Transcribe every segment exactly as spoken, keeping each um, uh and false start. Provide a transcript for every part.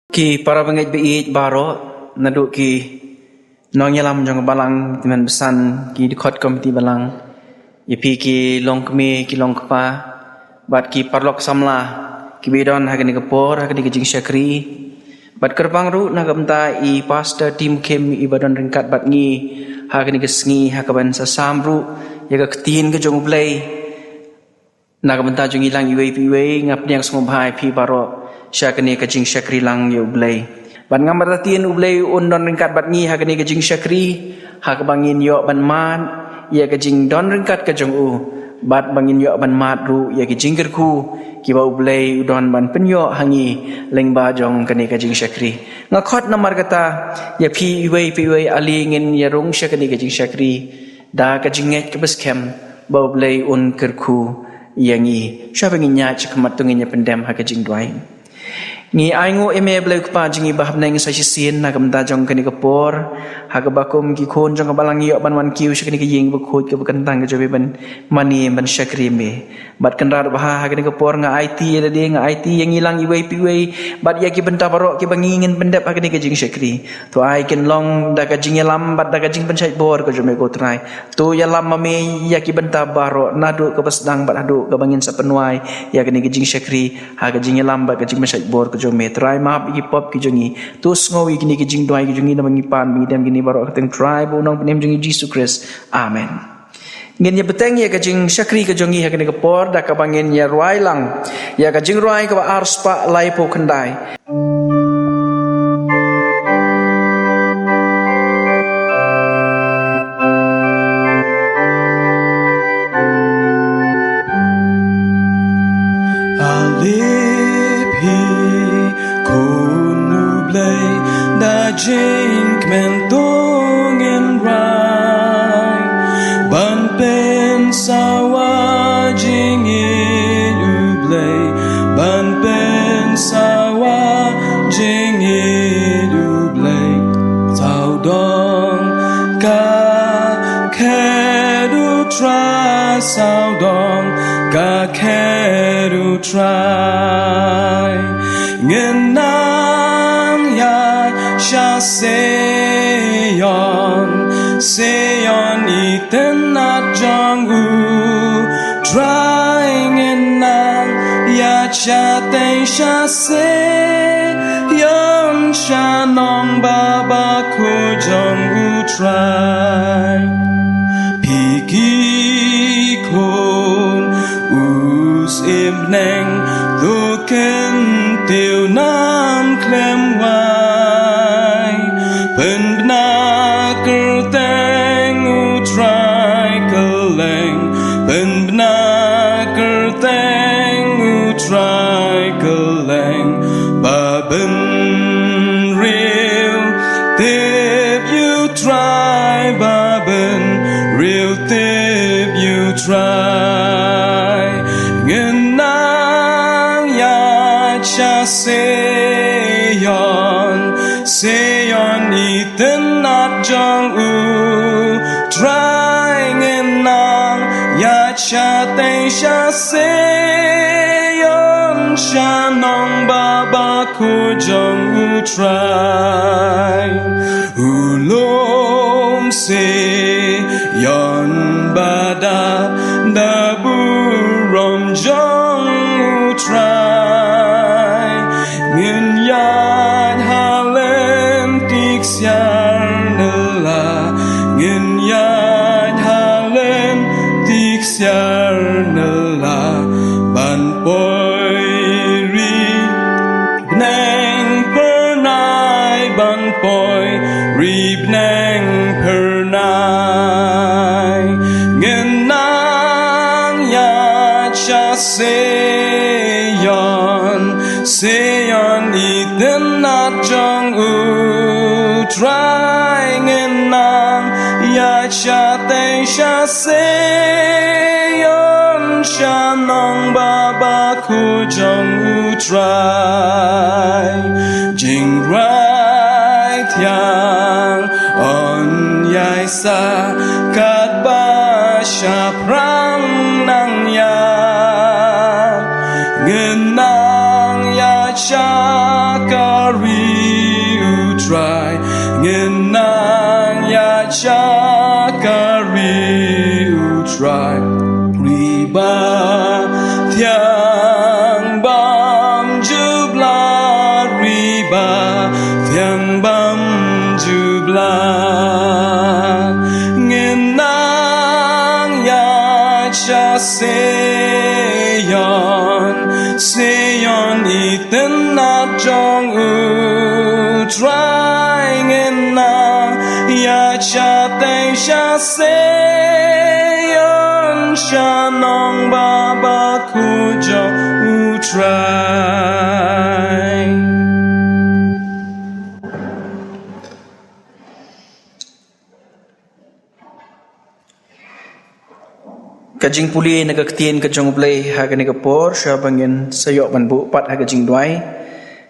Ki para bangeit baieit baroh, naduh ki nongïalam jong ka balang, ki tymmen basan, ki dkhot komiti balang, ïa phi ki longkmie, ki longkpa, bad ki paralok samla kiba don ha kane ka por, ha kane ka jingshakri, bad kyrpang ruh na ka bynta i Pastor Tim Kim iba don ryngkat bad ngi ha kane ka sngi, ha kaban sa sam ruh ïa ka ktien ka jong U Blei. Na ka bynta jong ngi lang iwei pa iwei, nga pdiang sngewbha ïa phi baroh sha kane ka jingshakri lang ïa U Blei. Bad ngam artatien U Blei un don ryngkat bad ngi ha kane ka jingshakri, ha kaba ngin ïoh ban mad ïa ka jingdon ryngkat ka jong u, bad ba ngin ïoh ban mad ruh ïa ka jingkyrkhu kiba U Blei u don ban pynïoh ha ngi lyngba jong kane ka jingshakri. Nga khot namar kata ïa phi iwei pa iwei, ale ngin ïarung sha kane ka jingshakri da ka jingngeit kaba skhem ba U Blei un kyrkhu ïa ngi. Shuwa ba ngin ïaid shakhmat, to ngin ïa pyndem ha ka jingduwai. Ngi ainguh ïa me Blei U Kpa jong ngi ba ha bneng sa shisien, na ka bynta jong kane ka por, ha kaba kum ki khun jong ka balang ngi ïoh ban wan kiew sha kane ka ïing bakhuid kaba kyntang ka jong me ban mane ban shakri me. Bad Kynrad Baha, ha kane ka por nga aiti ïa lade, nga aiti ïa ngi lang iwei pa iwei, bad ïa ki bynta baroh kiba ngi ngin pyndep ha kane ka jingshakri. To ai kin long da ka jingïalam bad da ka jingpynshait bor ka jong me, ko Trai. To ïalam ma me ïa ki bynta baroh, naduh kaba sdang bad haduh kaba ngin sa pynwai ïa kane ka jingshakri ha ka jingïalam bad ka jingpynshait bor ka jong me. Trai, map ïa ki pop ki jong ngi. To sngew ïa kine ki jingduwai ki jong ngi, namar ngi pan, ngi dem kine baroh ha ka kyrteng U Trai bad U Nongpynim jong ngi Jisu Khrist. Amen. Ngin ïa bteng ïa ka jingshakri ka jong ngi ha kane ka por da kaba ngin ïa rwai lang ïa ka jingrwai kaba ar spah laiphew khyndai. Ale phi khun U Blei, da jingkmen to ngin rwai ban pynsawa jingïeit U Blei, ban pynsawa jingïeit U Blei. Sawdong ka khet U Trai, sawdong ka khet U Trai. Ngin nang ïaid sha Sion, Sion i tynnat jong U Trai. Ngin nang ïaid shatei sha Sion, sha nongbah bakhuid jong U Trai. Phi ki khun u syiem bneng, to kyntiew nam khlem wai. Pynbna kyrteng U Trai kylleng, pynbna kyrteng U Trai kylleng. Ba bynriew tip ïa U Trai, ba bynriew tip ïa U Trai. Ngin nang ïaid sha Sion, Sion i tynnat jong U Trai. Ngin nang ïaid shatei sha Sion, sha nongbah bakhuid jong U Trai. U lum Sion ba da, da burom jong U Trai. Ngin ïaid ha lynti ksiar nylla, ngin ïaid ha lynti ksiar nylla, ban poi ri bneng phyrnai, ban poi ri bneng phyrnai. Ngin nang ïaid sha Sion, Sion i tynnat jong U Trai. Ngin nang ïaid shatei sha Sion, sha nongbah bakhuid jong U Trai. Jingrwai thiang yn ïaisah katba shaphrang nang ïaid. Ngin nang ïaid sha ka ri Ngin nang ïaid sha Sion, Sion i tynnat jong U Trai. Ngin nang ïaid shatei sha Sion, sha nongbah bakhuid jong U Trai. Ka jingpule na ka ktien ka jong U Blei ha kane ka por, sha ba ngin sa ïoh ban buh pat ha ka jingduwai,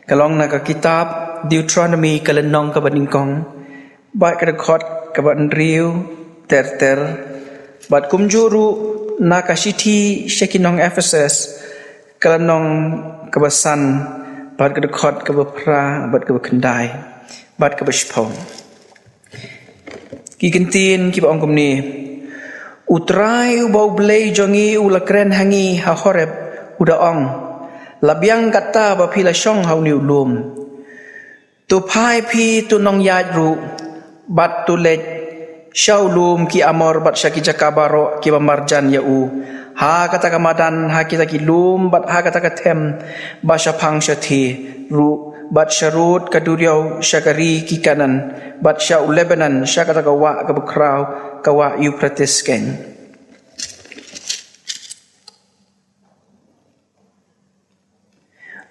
ka long na ka kitab Deuteronomy, ka lynnong kaba nyngkong, bad ka dkhot kaba hynriew ter ter. Bad kumjuh ruh na ka shithi sha ki nong Ephesus, ka lynnong kaba san, bad ka dkhot kaba phra, bad kaba khyndai, bad kaba shiphew. Ki kyntien kiba ong kumne: U Trai uba U Blei jong ngi u la kren ha ngi ha Horeb, u da ong: La biang katta ba phi la shong ha une u lum. To phai phi, to nongïaid ruh, bad to leit sha u lum ki Amor bad sha ki jaka baroh kiba marjan ïa u, ha kata ka madan, ha kita ki lum, bad ha kata ka them ba shaphang shathie ruh, bad sharud ka duriaw sha ka ri ki Kanaan, bad sha u Lebanon, sha kata ka wah kaba khraw, ka wah Euphrates keiñ.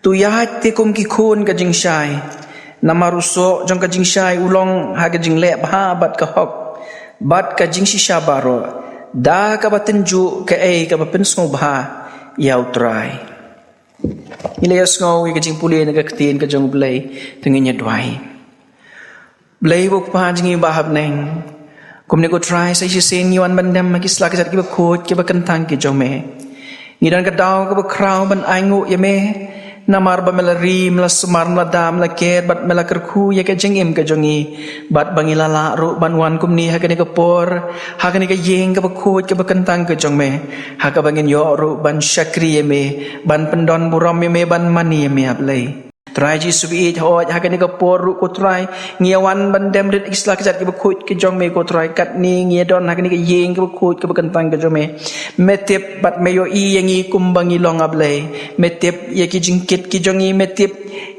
To ïaid te kum ki khun ka jingshai, namar u soh jong ka jingshai u long ha ka jingleh bha bad ka hok, bad ka jingshisha baroh, da kaba tynjuh kaei kaba pynsngewbha ïa U Trai. Ngi la ïohsngew ïa ka jingpule na ka ktien ka jong U Blei, to ngin ïa duwai. Blei bad Kpa jong ngi ba ha bneng, kumne ko Trai, sa shisien ngi wan ban dem ha ki sla kjat kiba khuid kiba kyntang ki jong me. Ngi don ka daw kaba khraw ban ainguh ïa me, namar ba me la ri, me la sumar, me la da, me la ker, bad me la kyrkhu ïa ka jingim ka jong ngi. Bad ba ngi la lah ruh ban wan kumne ha kane ka por, ha kane ka ïing kaba khuid kaba kyntang ka jong me, ha kaba ngin ïoh ruh ban shakri ïa me, ban pyndon burom ïa me, ban mane ïa me, A Blei. Trai Jisu baieit, hooid ha kane ka por ruh ko Trai, ngi ïa wan ban dem rit ha ki sla kjat kiba khuid ki jong me ko Trai. Katne ngi ïa don ha kane ka ïing kaba khuid kaba kyntang ka jong me. Me tip bad me ïohi ïa ngi kumba ngi long, A Blei. Me tip ïa ki jingkit ki jong ngi, me tip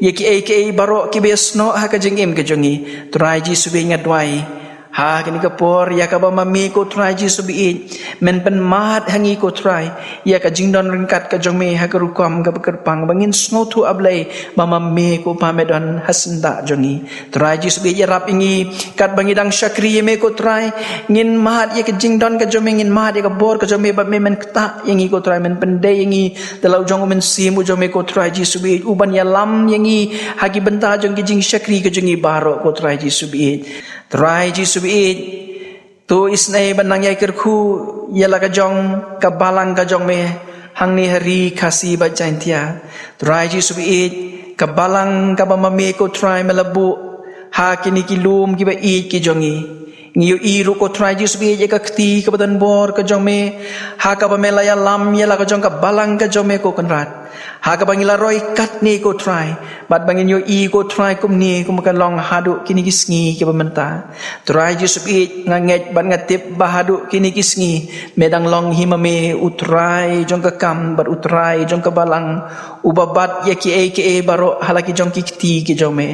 ïa kiei kiei baroh kiba ïasnoh ha ka jingim ka jong ngi. Trai Jisu baieit, nga duwai ha kane ka por, ïa kaba ma me ko Trai Jisu baieit men pynmad ha ngi ko Trai, ïa ka jingdon ryngkat ka jong me ha ka rukom kaba kyrpang, ba ngin sngewthuh, A Blei, ba ma me ko Pa me don ha syndah jong ngi. Trai Jisu baieit, ïarap ïa ngi katba ngi dang shakri ïa me ko Trai. Ngin mad ïa ka jingdon ka jong me, ngin mad ïa ka bor ka jong me, ba me men ktah ïa ngi ko Trai, men pyndei ïa ngi da la u jong u Mynsiem u jong me ko Trai Jisu baieit, u ban ïalam ïa ngi ha ki bynta jong ki jingshakri ka jong ngi baroh ko Trai Jisu baieit. Trai Jisu baieit, to isynei ban nang ïai kyrkhu ïa la ka jong ka balang ka jong me hangne ha ri Khasi bad Jaintia. Trai Jisu baieit, ka balang kaba ma me ko Trai me la buh ha kine ki lum kiba ïeit ki jong ngi. Ngi ïohi ruh ko Trai Jisu baieit ïa ka kti kaba don bor ka jong me, ha kaba me la ïalam ïa la ka jong ka balang ka jong me ko Kynrad. Ha kaba ngi la roi katne ko Trai, bad ba ngin ïohi ko Trai kumne kumba ka long haduh kine ki sngi kiba mynta. Trai Jisu baieit, nga ngeit bad nga tip ba haduh kine ki sngi me dang long hi ma me u Trai jong ka kam bad u Trai jong ka balang, uba bat ïa kiei kiei baroh ha la ki jong ki kti ki jong me.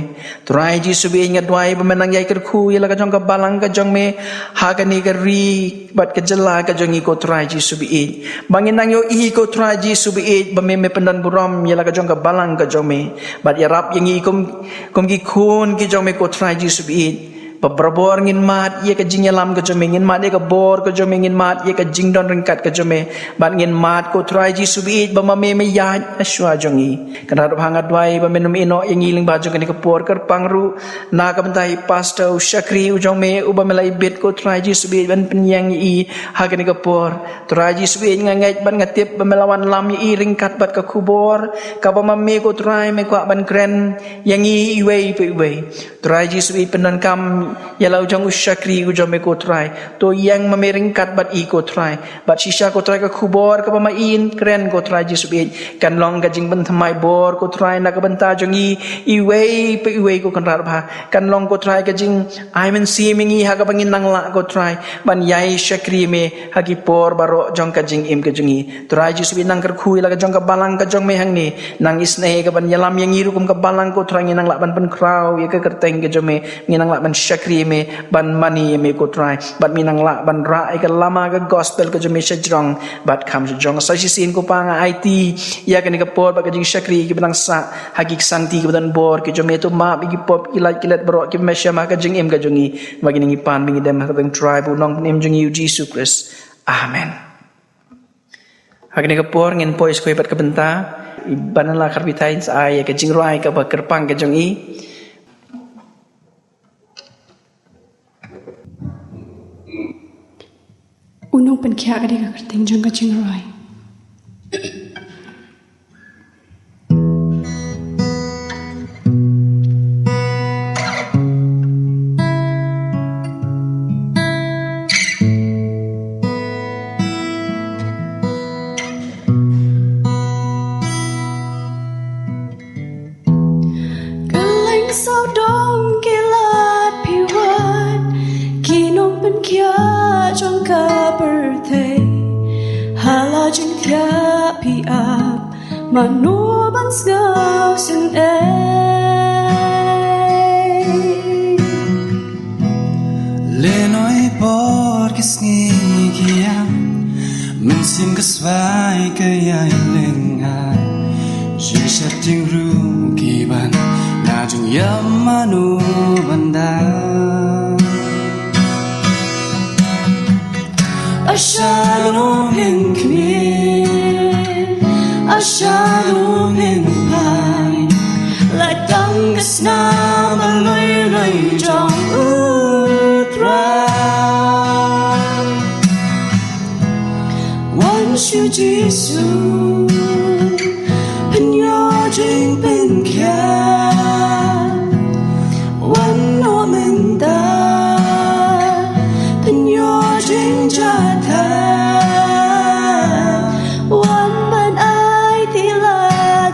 Trai Jisu baieit, nga duwai ba men nang ïai kyrkhu ïa la ka jong ka balang ka jong me ha kane ka ri bad ka jylla ka jong ngi ko Trai Jisu baieit. Ba ngin nang ïohi ko Trai Jisu baieit ba me me pyndon burom ïa la ka jong ka balang ka jong me, bad ïarap ïa ngi kum, kum ki khun ki jong me ko Trai Jisu baieit, ba barabor ngin mad ïa ka jingïalam ka jong me, ngin mad ïa ka bor ka jong me, ngin mad ïa ka jingdon ryngkat ka jong me, bad ngin mad ko Trai Jisu baieit ba ma me me ïaid ha shuwa jong ngi. Kynrad bha, nga duwai ba men nym ïehnoh ïa ngi lyngba jong kane ka por, kyrpang ruh na ka bynta i pastor, u shakri u jong me uba me la ibit ko Trai Jisu baieit ban pynïeng ïa i ha kane ka por. Trai Jisu baieit, nga ngeit bad nga tip ba me la wanlam ïa i ryngkat bad ka khubor kaba ma me ko Trai me kwah ban kren ïa ngi iwei pa iwei. Trai Jisu baieit, pyndonkam ïa la u jong u shakri u jong me ko Trai. To ïeng ma me ryngkat bad i ko Trai. Bad shisha ko Trai ka khubor kaba ma i yn kren ko Trai Jisu bad kan long ka jingpynthymmai bor ko Trai na ka bynta jong i iwei pa iwei ko Kynrad Bha. Kan long ko Trai ka jingai mynsiem ïa ngi ha kaba ngin nang lah ko Trai ban ïai shakri me ha ki por baroh jong ka jingim ka jong i. Trai Jisu bad nang kyrkhu ïa la ka jong ka balang ka jong me hangne. Nang isynei ka ban ïalam ïa ngi ruh kum ka balang ko Trai ngin nang lah ban pynkhraw ïa ka kyrteng ka jong me. Ngin nang lah ban shakri me ban mane ïa me ko Trai. Bad ngin nang lah ban rah ïa ka lama ka gospel ka jong me shajrong bad kham shajrong. Sa shisien ko Pa nga aiti ïa kane ka por bad ka jingshakri ki ba nang sah ha ki ksangti ki ba don bor ki jong me to map ïa ki pop ki lait ki let baroh ki ba me shem ha ka jingim ka jong i. Ba kine ngi pan ba ngi dem ha ka kyrteng Trai bad u Nongpynim jong i u Jisu Khrist. Amen. Ha kane ka por ngin poi shuwa bad ka bynta i Banala Kharpithai sa ai ïa ka jingrwai kaba kyrpang ka jong i. U nongpynkhiah ka dei ka kyrteng jong ka jingrwai. Kylleng sawdong ki lad phi wad, ki nongpynkhiah jong ka pyrthei. Ha la jingthiah phi ap, mano ban sngew sngewsih. Lehnoh i por ki sngi ki ïam, mynsiem ka swai ka ïai lyngngai. Jingsheptieng ruh ki ban, na jingïap mano ban dang. A shano phin khmih, a shano phin phai, la tang ka snam ba lui lui jong u Trai. Wan sha u Jisu, pynïoh jingpynkhiah. Wan noh mynta, pynïoh jingjahthait. Wan ban aiti la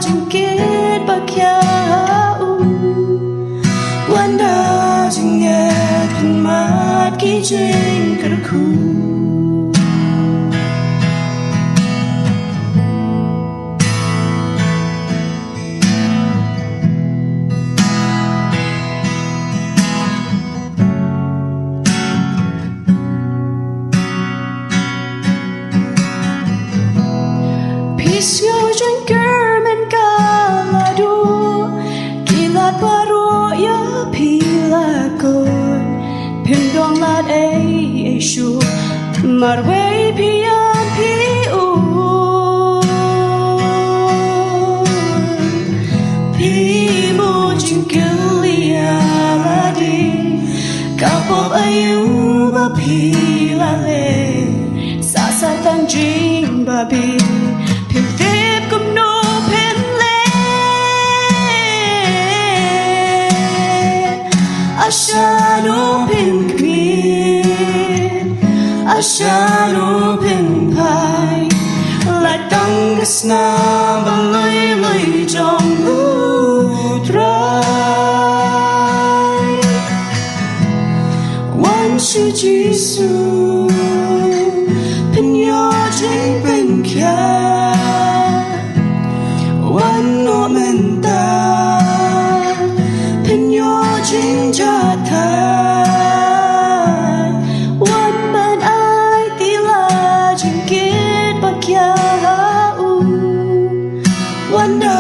jingkit ba khia ha u. Wan da jingngeit pynmad ki jingkyrkhu. Phi sngew jingkyrmen ka la duh, ki lad baroh ïa phi la kut. Phim don lad ei ei shuh, marwei phi ïa phi un. Phi buh jingkylli ïa lade, ka pop aïu ba phi la leh. Sa sa tang jingbabe, phin tip kumno phin leh. A shano phin khmih, a shano phin phai, la tang ka snam ba lui lui jong u Trai. Wan sha u Jisu, pynïoh jingpynkhiah. Wan noh mynta, pynïoh jingjahthait. Wan ban aiti la jingkit ba khia ha u. Wan da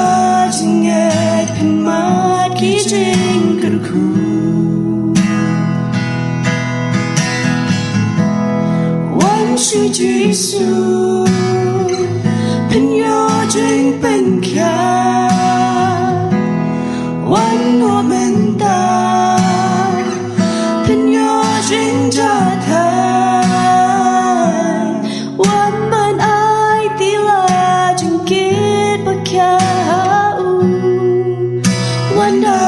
jingngeit pynmad ki jingkyrkhu. Wan sha u Jisu, pynïoh jingpynkhiah. Wan noh mynta, pynïoh jingjahthait. Wan ban aiti la jingkit ba khia ha u. Wan da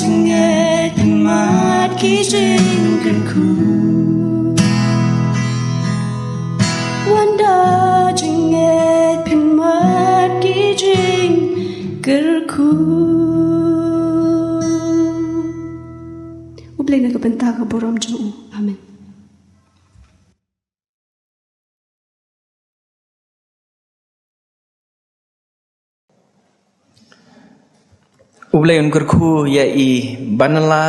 jingngeit pynmad ki jing U Blei na ka bynta ka burom jong u. Amen. U Blei un kyrkhu ïa i Banala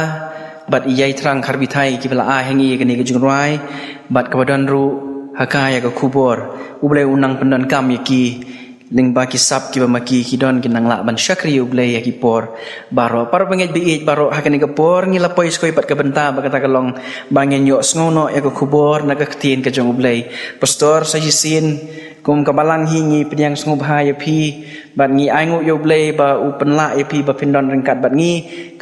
bad i Ïaithrang Kharbithai kiba la ai ha ngi ïa kane ka jingrwai bad kaba don ruh ha ka ïa ka khubor. U Blei un nang pyndonkam ïa ki lyngba ki sap kiba ma ki ki don ki nang lah ban shakri ïa U Blei ïa ki por baroh. Para bangeit ba ïeit baroh, ha kane ka por ngi la poi skoi pat ka bynta ba kata ka long ba ngin ïoh sngew noh ïa ka khubor na ka ktien ka jong U Blei. Pastor sa shisien kum ka balang hi ngi pdiang sngewbha ïa phi bad ngi ainguh ïa U Blei ba u pynlah ïa phi ba phin don ryngkat bad ngi,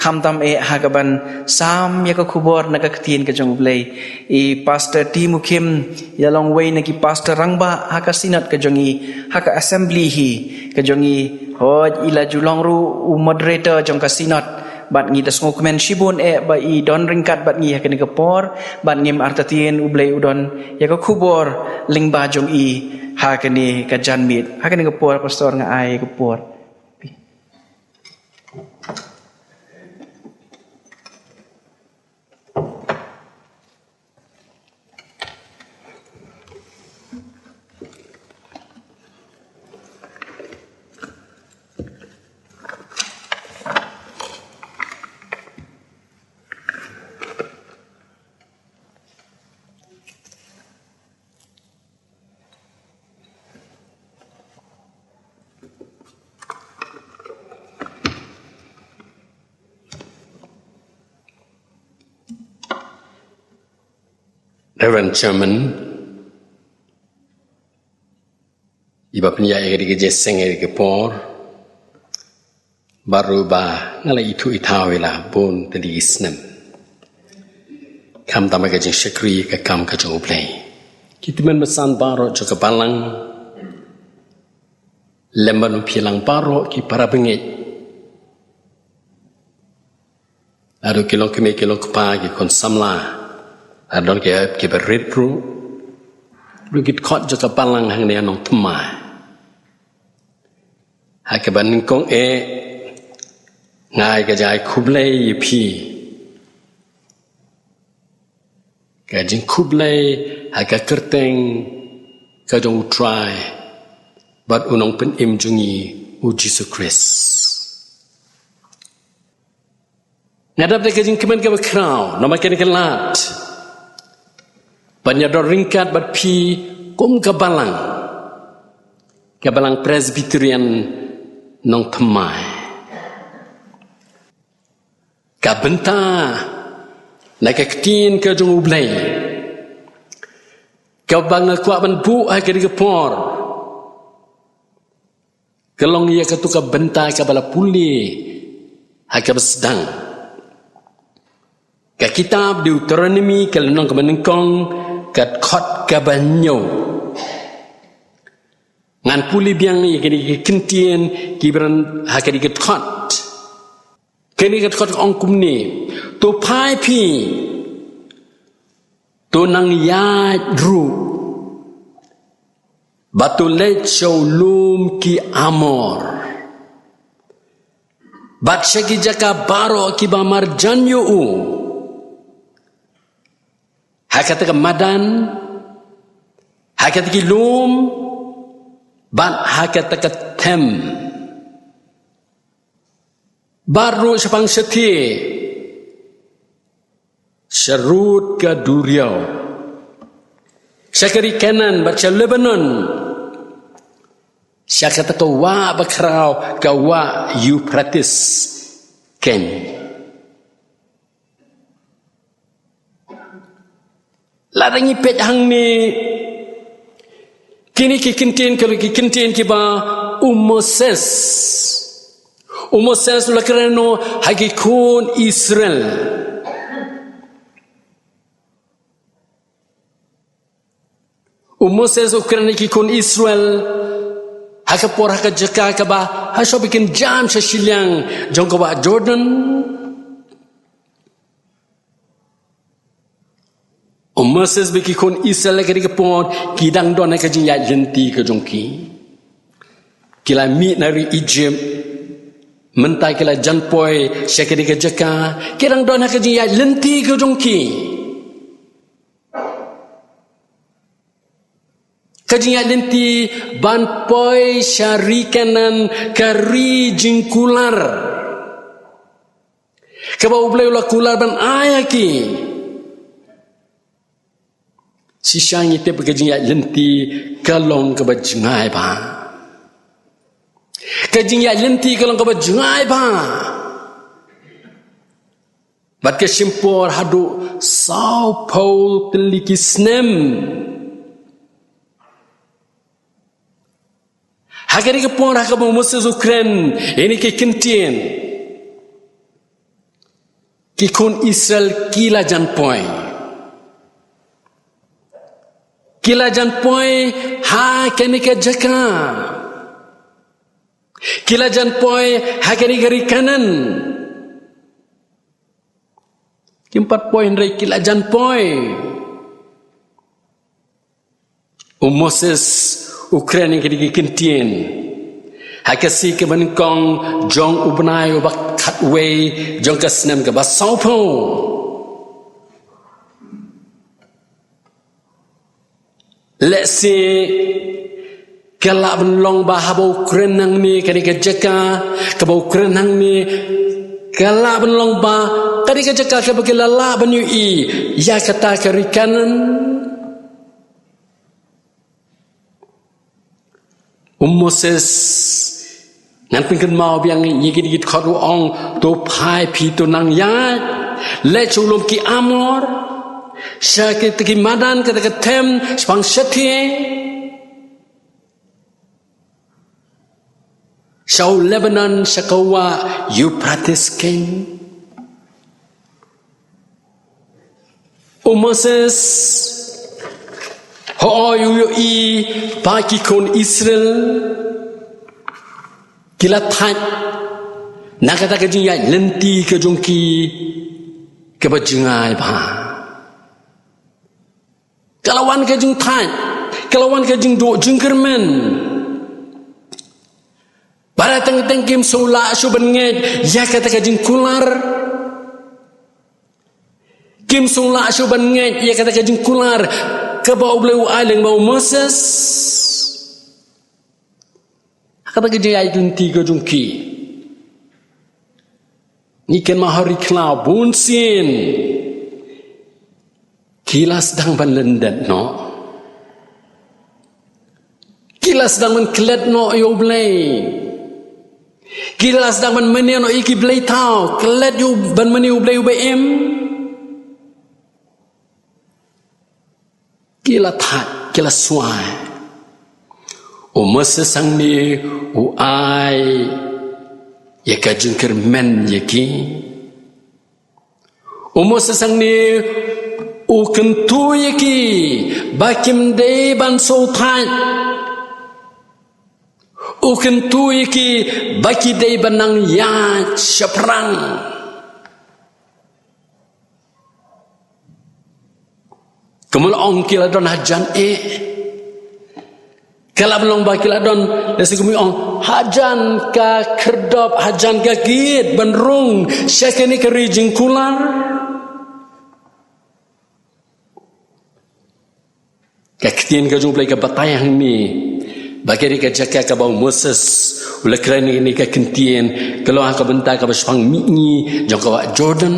khamtam eh ha kaban sam ïa ka khubor na ka ktien ka jong U Blei. I Pastor T Mukhim i la long wei na ki pastor rangbah ha ka synod ka jong i, ha ka assembly hi ka jong i. Hooid, i la ju long ruh u moderator jong ka synod bad ngi da sngewkmen shibun eh ba i don ryngkat bad ngi ha kane ka por bad ngim artatien U Blei u don ïa ka khubor lyngba jong i ha kane ka janmiet. Ha kane ka por, Pastor, nga ai ka por. Reverend Chairman, iba pynïaid ïa ka dei ka jingïaseng ïa ka por, baroh ba nga la ithuh ithaw ïa la bun tylli ki snem. Khamtam ha ka jingshakri ka kam ka jong U Blei. Ki tymmen basan baroh jong ka balang, lem bad u phi lang baroh ki para bangeit. Haduh ki long kmie ki long kpa, ki khun samla. Haduh ki hep ki barit ruh. Ruh ki dkhot jong ka balang hangne ha Nongthymmai. Ha kaba nyngkong eh nga ai ka jingkhublei ïa phi. Ka jingkhublei ha ka kyrteng ka jong U Trai bad U Nongpynim jong ngi U Jisu Khrist. Nga dap da ka jingkmen kaba khraw namar kane ka lad ban ïadon ryngkat bad phi kum ka balang, ka balang Presbyterian Nongthymmai. Ka bynta na ka ktien ka jong U Blei kaba nga kwah ban buh ha kane ka por ka long ïa kato ka bynta kaba la pule ha kaba sdang. Ka kitab Deuteronomi ka lynnong kaba nyngkong, ka dkhot kaba hynñiew. Ngan pule biang ïa kine ki kyntien kiba don ha kane ka dkhot. Kane ka dkhot ka ong kumne: To phai phi, to nang ïaid ruh, bad to leit sha u lum ki Amor, bad sha ki jaka baroh kiba marjan ïa u, ha kata ka madan, ha kata ki lum, bad ha kata ka them. Bad ruh shaphang shathie, sharud ka duriaw, sha ka ri Kanaan bad sha Lebanon, sha kata ka wah bakhraw, ka wah Euphrates keiñ. Lada ngi peit hangne, kine ki kyntien, ki kyntien kiba u Moses, u Moses u la kren noh ha ki khun Israel. U Moses u kren ïa ki khun Israel ha ka por, ha ka jaka kaba hashuwa ba kin jam sha shiliang jong ka wah Jordan. U Moses bad ki khun Israel ha kane ka por ki dang don ha ka jingïaid lynti ka jong ki. Ki la mih na ri Egypt. Mynta ki la jan poi sha kane ka jaka, ki dang don ha ka jingïaid lynti ka jong ki. Ka jingïaid lynti ban poi sha ri Kanaan, ka ri jingkular, kaba U Blei u la kular ban ai ha ki. Shisha ngi tip ka jingïaid lynti ka long kaba jngai bha. Ka jingïaid lynti ka long kaba jngai bha. Bad ka shim por haduh sawphew tylli ki snem. Ha kane ka por ha kaba u Moses u kren ïa kine ki ktien, ki khun Israel ki la jan poi. Ki la jan poi ha kane ka jaka. Ki la jan poi ha kane ka ri Kanaan. Kim pat poi hynrei ki la jan poi. U Moses u kren ïa kine ki ktien ha ka sngi kaba nyngkong jong u bnai uba khatwei jong ka snem kaba sawphew. Lehse ka lah ban long ba haba u kren hangne, kane ka jaka kaba u kren hangne, ka lah ban long ba kane ka jaka kaba ki la lah ban ïohi ïa kata ka ri Kanaan. U Moses, ngan pynkynmaw biang ïa kine ki dkhot, u ong, to phai phi to nang ïaid, leit sha u lum ki Amor, sha kita ki madan, kata ka them shaphang shathie, sha u Lebanon, sha ka wah Euphrates keiñ. U Moses, hooid, u ïohi ba ki khun Israel ki la thait na kata ka jingïaid lynti ka jong ki kaba jngai bha. Ka la wan ka jingthait, ka la wan ka jingduh jingkyrmen. Ba la teng teng kim shu lah shuh ban ngeit ïa kata ka jingkular. Kim shu lah shuh ban ngeit ïa kata ka jingkular kaba U Blei u ai lyngba u Moses. Ha kata ka jingïaid lynti ka jong ki, ngi kynmaw ha ri khlaw bunsien ki la sdang ban lyndet noh. Ki la sdang ban klet noh ïa U Blei. Ki la sdang ban mane noh ïa ki blei thaw, klet ïa u, ban mane ïa U Blei uba im. Ki la thait, ki la swai. U Moses hangne u ai ïa ka jingkyrmen ïa ki. U Moses hangne u kyntu ïa ki ba kim dei ban shu thait. U kyntu ïa ki ba ki dei ban nang ïaid shaphrang. Kumba la ong, ki la don hajan eh. Ka lah ban long ba ki la don, lehse kumba ong, hajan ka khyrdop, hajan ka kit ban rung sha kane ka ri jingkular. Ka ktien ka jong U Blei ka batai hangne ba kane ka jaka kaba u Moses u la kren ïa kane ka ktien ka long ha ka bynta kaba shaphang mihngi jong ka wah Jordan.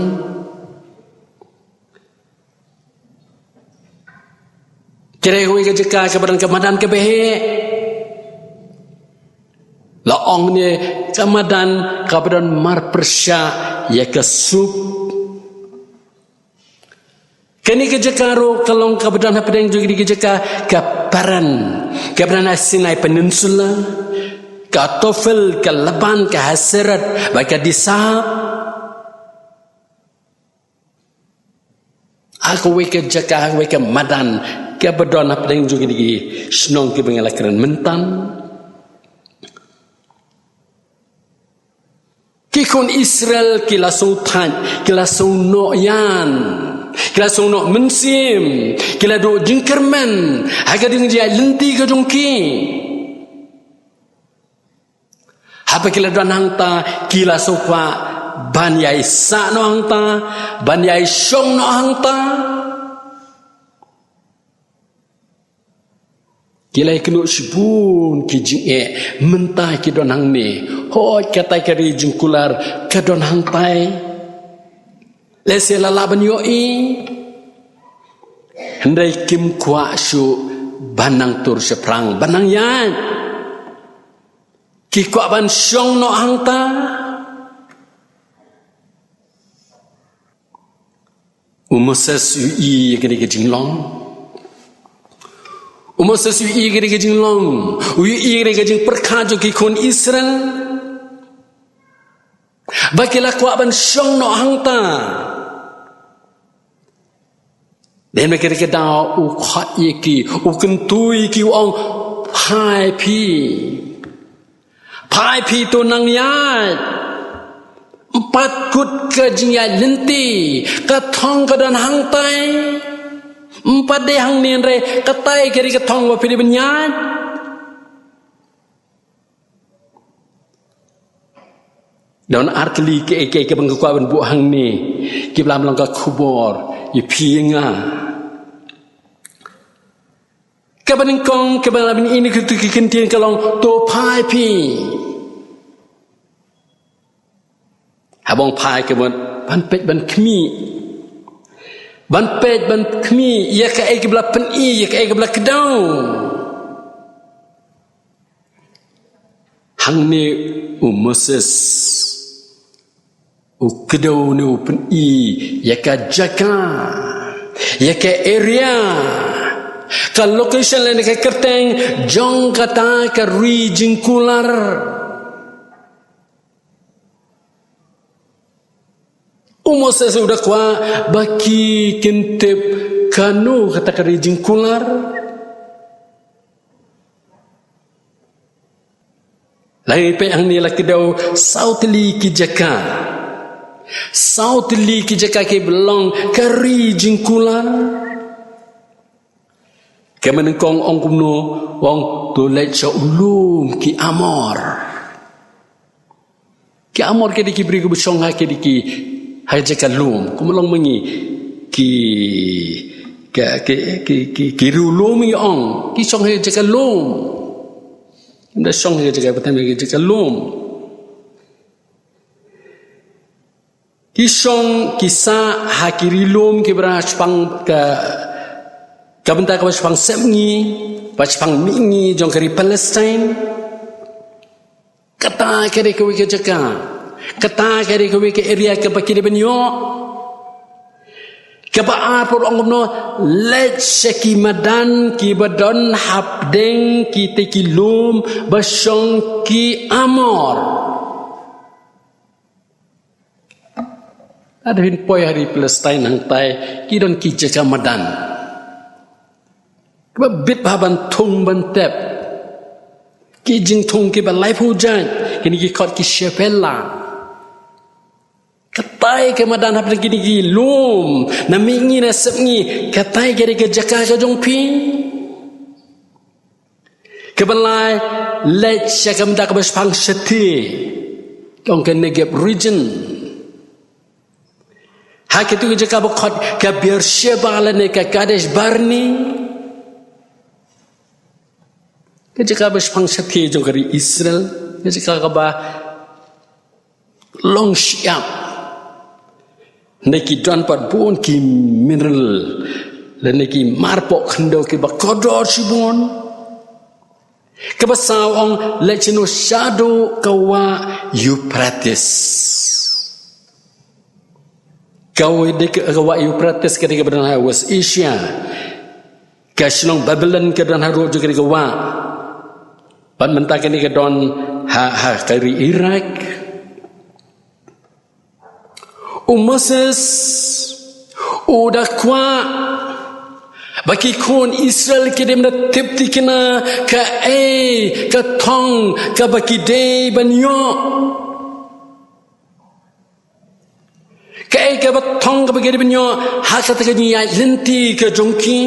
Ka dei kawei ka jaka kaba don ka madan kaba heh. La ong ne ka madan kaba don marpyrshah ïa ka suk. Kane ka jaka ruh ka long kaba don hapdeng jong kane ka jaka ka Paran, kaba don ha Sinai Peninsula, ka Tophel, ka Laban, ka Haserot, bad ka Disahab. Ha kawei ka jaka, ha kawei ka madan kaba don hapdeng jong kine ki shnong kiba nga la kren mynta. Ki khun Israel ki la sngewthait, ki la sngewnoh ïan, ki la sngewnoh mynsiem, ki la duh jingkyrmen ha ka jingïaid lynti ka jong ki. Haba ki la don hangta, ki la sngewkwah ban ïai sah noh hangta, ban ïai shong noh hangta. Ki la ïakynduh shibun ki jingeh, mynta ki don hangne. Hooid, katai ka ri jingkular ka don hangtai. Lehse la lah ban ïohi. Hynrei kim kwah shuh ban nang tur shaphrang, ban nang ïaid. Ki kwah ban shong noh hangta. U Moses u ïohi ïa kane ka jinglong. U Moses u ïohi ïa kane ka jinglong. U ïohi ïa kane ka jingpyrkhat jong ki khun Israel. Ba ki la kwah ban shong noh hangta. Dei na kane ka daw u khot ïa ki, u kyntu ïa ki, u ong, phai phi. Phai phi to nang ïaid. Ym pat kut ka jingïaid lynti, ka thong ka don hangtai. Ym pat dei hangne, hynrei katai ka dei ka thong ba phi dei ban ïaid. Don ar tylli kiei kiei kiba nga kwah ban buh hangne, kiba lam long ka khubor ïa phi ïa nga. Kaba nyngkong, kaba la ban ïohi na kito ki kyntien ka long, to phai phi. Haba ong phai ka mut ban peit ban khmih. Ban peit ban khmih ïa kaei kaba la pyni, ïa kaei kaba la kdew. Hangne u Moses u kdew ne u pyni ïa ka jaka, ïa ka area, ka location lane ka kyrteng jong kata ka ri jingkular. U Moses u da kwah ba ki kin tip kano kata ka ri jingkular. La ngi peit hangne la kdew saw tylli ki jaka. Saw tylli ki jaka kiba long ka ri jingkular. Kaba nyngkong ong kumno, ong to leit sha u lum ki Amor. Ki Amor ki dei ki briew kiba shong ha ki dei ki ha jaka lum. Kumba long ma ngi ki, ki, ki, ki, ki, ki riew lum ngi ong. Ki shong ha jaka lum. Ym da shong ha jaka ba tam, ha jaka lum. Ki shong ki sah ha ki ri lum kiba shaphang ka, ka bynta kaba shaphang sepngi, ba shaphang mihngi jong ka ri Palestine. Kata ka dei kawei ka jaka. Kata ka dei kawei ka area kaba ki dei ban ïoh. Kaba ar pat ong kumno, leit sha ki madan kiba don hapdeng kita ki lum ba shong ki Amor. Lada phin poi ha ri Palestine hangtai, ki don ki jaka madan. Kiba bit bha ban thung ban tep. Ki jingthung kiba laiphew jait, kine ki khot ki Shephelah. Katai ka madan hapdeng kine ki lum, na mihngi na sepngi, katai ka dei ka jaka ka jong phi. Kaba lai, leit sha ka bynta kaba shaphang shathie, ka ong ka Negev region. Ha kito ki jaka ba khot ka Beersheba lane ka Kadesh Barnea. Ka jaka ba shaphang shathie jong ka ri Israel, ka jaka kaba long shyiap. Hynrei ki don pat bun ki mineral lane ki marpoh khyndew kiba kordor shibun. Kaba saw ong leit shano shaduh ka wah Euphrates. Kawei de ka, ka wah Euphrates ka dei kaba don ha West Asia. Ka shnong Babylon ka don ha rud jong ka dei ka wah. Bad mynta kane ka don ha, ha ka ri Iraq. U Moses u da kwah ba ki khun Israel ki dei ban da tip thikna kaei ka thong kaba ki dei ban ïoh. Kaei kaba thong kaba ki dei ban ïoh ha kata ka jingïaid lynti ka jong ki.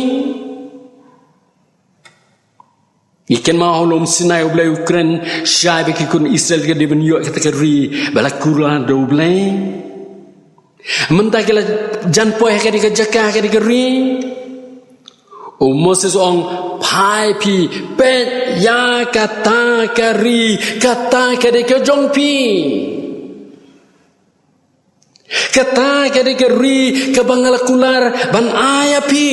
Ngi kynmaw ha u lum Sinai U Blei u kren shai ba ki khun Israel ki dei ban ïoh kata ka ri ba la kular da U Blei. Mynta ki la jan poi ha kane ka jaka, ha kane ka ri. U Moses u ong, phai phi, peit ïa kata ka ri, kata ka dei ka jong phi. Kata ka dei ka ri kaba nga la kular ban ai ïa phi.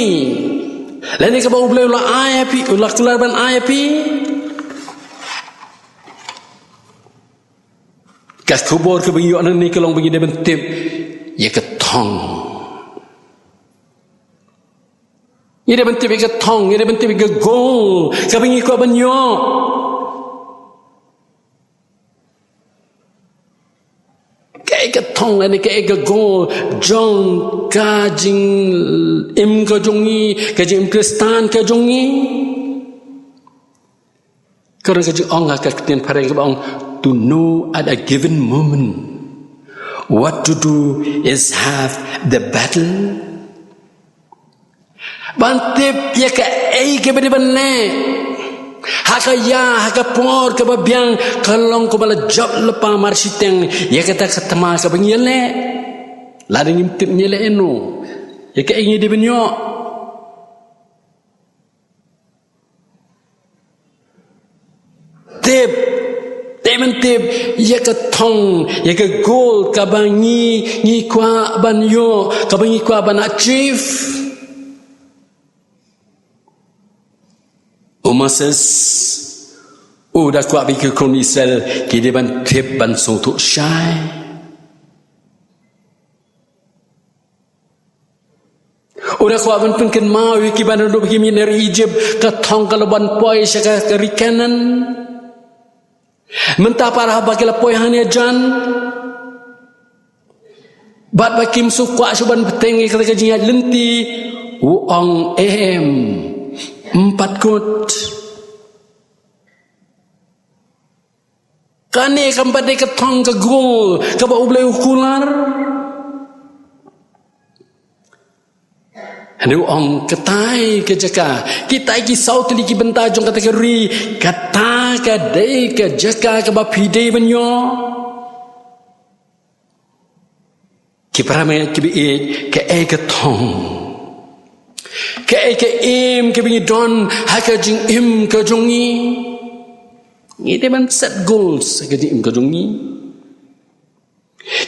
Lane kaba U Blei u la ai ïa phi, u la kular ban ai ïa phi. Ka khubor kaba ngi ïoh nangne ka long ba ngi dei ban tip ïa ka thong. Ngi dei ban tip ïa ka thong, ngi dei ban tip ïa ka goal kaba ngi kwah ban ïoh. Kaei ka thong lane kaei ka goal jong ka jingim ka jong ngi, ka jingim Khristan ka jong ngi? Ka don ka jingong ha ka ktien phareng kaba ong, to know at a given moment what to do is half the battle. Ban tip ïa kaei kaba dei ban leh ha ka ïa, ha ka por kaba biang, ka long kumba la jop lypa marshiteng ïa kata ka thma kaba ngi ïaleh. Lada ngim tip ngi ïaleh ïano, ïa kaei ngi dei ban ïoh. Tip, tip, ban tip ïa ka thong, ïa ka goal kaba ngi, ngi kwah ban ïoh, kaba ngi kwah ban achieve. U Moses u da kwah ba ki khun Israel ki dei ban tip, ban sngewthuh shai. U da kwah ban pynkynmaw ïa ki ba naduh ba ki mih na ri Egypt, ka thong ka long ban poi sha ka, ka ri Kanaan. Mynta pat haba ki la poi hangne hajan, bad ba kim shu kwah shuh ban bteng ïa kata ka jingïaid lynti, u ong, em, ym pat kut. Kane kam pat dei ka thong, ka goal kaba U Blei u kular. Hynrei u ong, katai ka jaka, kitai ki saw tylli ki bynta jong kata ka ri, kata ka dei ka jaka kaba phi dei ban ïoh. Ki para bangeit kiba ïeit, kaei ka thong, kaei ka aim kaba ngi don ha ka jingim ka jong ngi? Ngi dei ban set goals ha ka jingim ka jong ngi.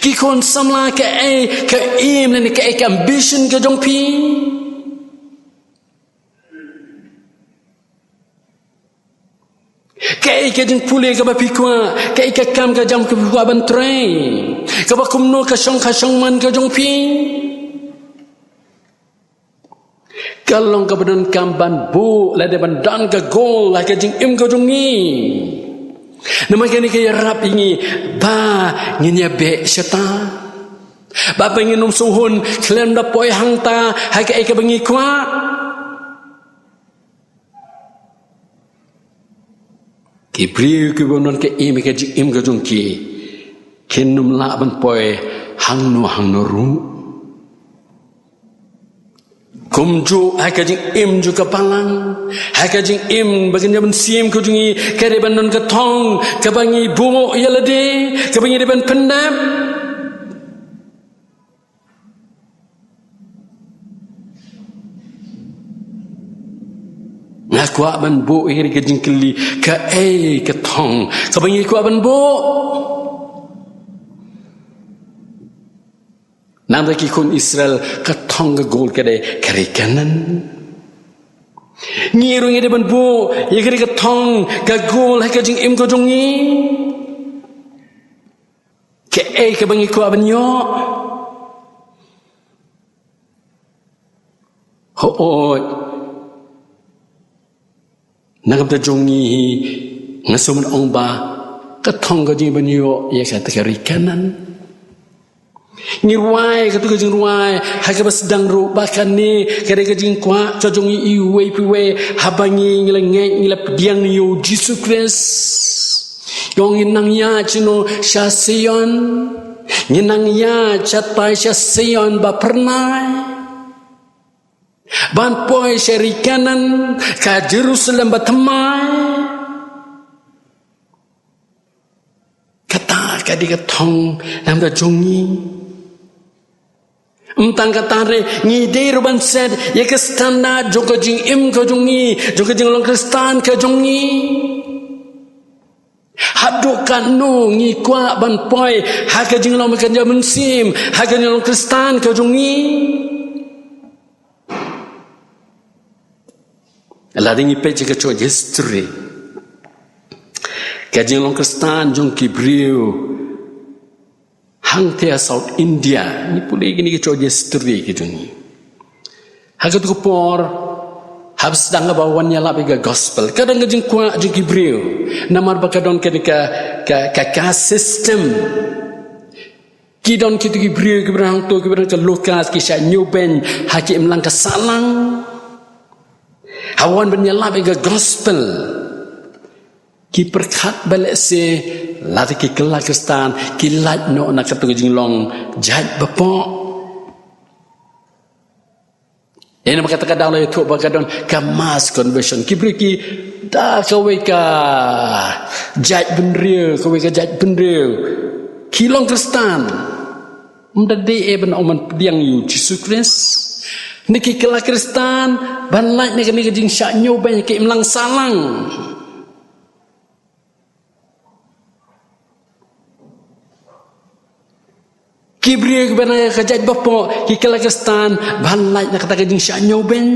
Ki khun samla, kaei ka aim lane kaei ka ambition ka jong phi? Kaei ka jingpule kaba phi kwah, kaei ka kam ka jam kaba phi kwah ban trei, kaba kumno ka shong ka shong man ka jong phi? Ka long kaba donkam ban buh lane ban don ka goal ha ka jingim ka jong ngi. Namar kane ka ïarap ïa ngi ba ngin ïa beh shata, ba, ba ngin ym sngewhun khlem da poi hangta ha kaei kaba ngi kwah. Ki briew kiba ym don ka aim ha ka jingim ka jong ki, kin ym lah ban poi hangno hangno ruh. Kumjuh ha ka jingim jong ka balang, ha ka jingim ba ka mynsiem ka jong ngi, ka dei ban don ka thong kaba ngi buh ïa lade, kaba ngi dei ban pyndep. Nga kwah ban buh ïa ka jingkylli, kaei ka thong kaba ngi kwah ban buh? Namar ki khun Israel, ka thong, ka goal ka dei ka ri Kanaan. Ngi ruh ngi dei ban buh ïa ka ri, ka thong, ka goal ha ka jingim ka jong ngi. Kaei kaba ngi kwah ban ïoh? Hooid, na ka bynta jong ngi hi, nga sngewbha ban ong ba ka thong ka jong ngi ban ïoh ïa kata ka ri Kanaan. Ngi rwai katto ka jingrwai ha kaba sdang ruh ba kane ka dei ka jingkwah ka jong ngi iwei pa iwei, haba ngi, ngi la ngeit, ngi la pdiang ïa U Jisu Khrist. Ngi ong, ngin nang ïaid shano? Sha Sion. Ngin nang ïaid shatai sha Sion ba phyrnai. Ban poi sha ri Kanaan, ka Jerusalem bathymmai. Kata ka dei ka thong namar jong ngi. Ym tang kata re, ngi dei ruh ban set ïa ka standard jong ka jingim ka jong ngi, jong ka jinglong Khristan ka jong ngi. Haduh katno ngi kwah ban poi ha ka jinglong ka jingmynsiem, ha ka jinglong Khristan ka jong ngi. Lada ngi peit ïa ka jong ka history, ka jinglong Khristan jong ki briew hangta ha South India, ngi pule kine ki jong ka jong ka history ki jong ngi. Ha katu ka por, haba sdang ba wan ïalap ïa ka gospel, ka don ka jingkwah jong ki briew, namar ba ka don kane ka, ka, ka, ka system. Ki don kitu ki briew, ki briew hangto, ki briew ka Lukas, ki shah ñiewbeiñ ha ki imlang ka sahlang. Haba wan ban ïalap ïa ka gospel, ki pyrkhat ba lehse lada ki kylla Khristan, ki lait noh na katu ka jinglong jait bapoh. Ïa namar kata ka daw la ïathuh ba ka don ka mass conversion. Ki briew ki da kawei ka jait bynriew, kawei ka jait bynriew, ki long Khristan. Ym da dei eh ban ong ban pdiang ïa u Jisu Khrist. Hynrei ki kylla Khristan ban lait na kane ka jingshah ñiewbeiñ ha ki imlang sahlang. Ki briew kiba na ka jait bapoh ki kylla Khristan ban lait na kata ka jingshah ñiewbeiñ.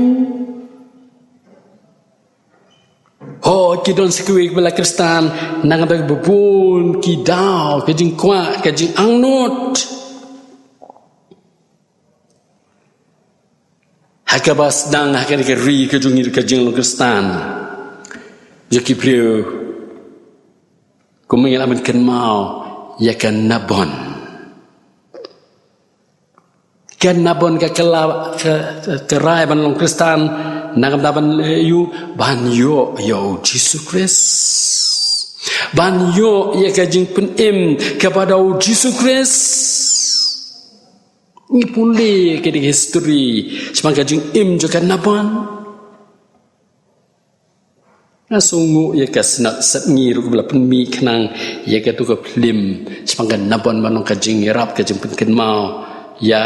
Ho, ki don sa kiwei kiba la Khristan na ka bynta ba bun ki daw, ka jingkwah, ka jingangnud. Ha kaba sdang ha kane ka ri ka jong ngi ka jinglong Khristan, jong ki briew, kumba ngi lah ban kynmaw ïa ka Nabon. Ka Nabon ka kylla, ka, ka, ka rai ban long Khristan, na ka bynta ban, eh, ïoh, ban ïoh ïa u Jisu Khrist. Ban ïoh ïa ka jingpynim kaba da u Jisu Khrist. Ngi pule ka dei ka history shaphang ka jingim jong ka Nabon. Nga sngewnguh ïa ka Synod Sepngi ruh ba la pynmih khnang ïa katu ka film shaphang ka Nabon ban long ka jingïarap, ka jingpynkynmaw ïa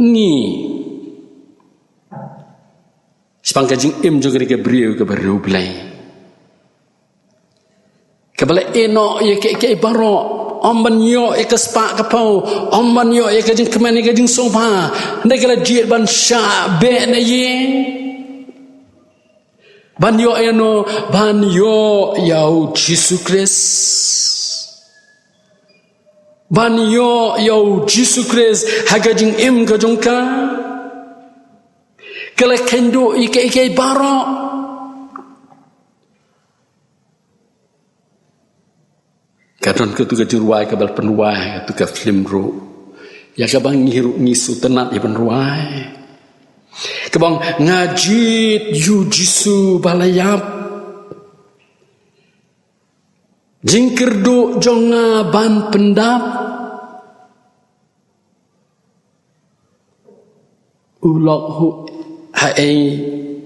ngi shaphang ka jingim jong ka dei ka briew kaba riewblei. Kaba la ïehnoh ïa kiei kiei baroh, ym ban ïoh ïa ka spah ka phew, ym ban ïoh ïa ka jingkmen ïa ka jingsngewbha, hynrei ka la jied ban shah beh na ïing. Ban ïoh ïa no, ban ïoh ïa u Jisu Khrist. Ban ïoh ïa u Jisu Khrist ha ka jingim ka jong ka. Ka la kheiñ duh ïa kiei kiei baroh. Ka don katu ka jingrwai kaba la pynrwai ha katu ka film ruh, ïa kaba ngi ruh ngi sngewtynnat ïa ban rwai. Kaba ong, nga jied ïa u Jisu ba la ïap. Jingkyrduh jong nga ban pyndap. U lok huh haei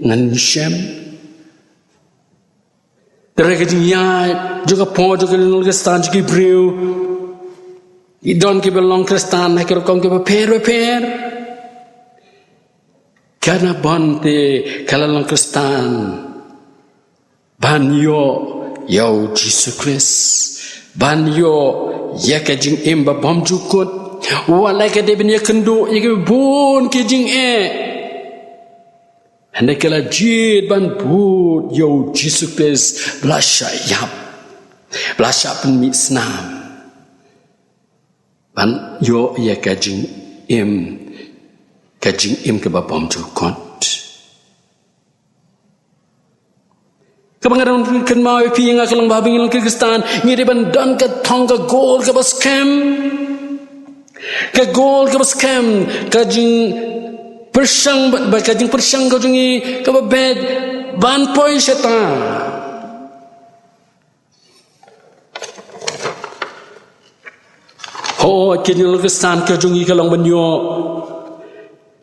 ngan shem. Te hynrei ka jingïaid jong ka por jong ka jinglong Khristan jong ki briew, ki don kiba long Khristan ha ki rukom kiba pher bapher. Ka Nabon te ka la long Khristan ban ïoh ïa u Jisu Khrist, ban ïoh ïa ka jingim ba bymjukut. Wat la ka dei ban ïakynduh ïa kiba bun ki jingeh, hynrei ka la jied ban bud ïa u Jisu Khrist ba la shah ïap, ba la shah pynmih snam, ban ïoh ïa ka jingim, ka jingim kaba bymjukut. Kaba nga dang kynmaw ïa phi, nga ka long ba haba ngi long ki Khristan, ngi dei ban don ka thong, ka goal kaba skhem. Ka goal kaba skhem, ka jingpyrshang ba, ba ka jingpyrshang ka jong ngi kaba beit ban poi shata. Hooid, ka jinglong Khristan ka jong ngi ka long ban ïoh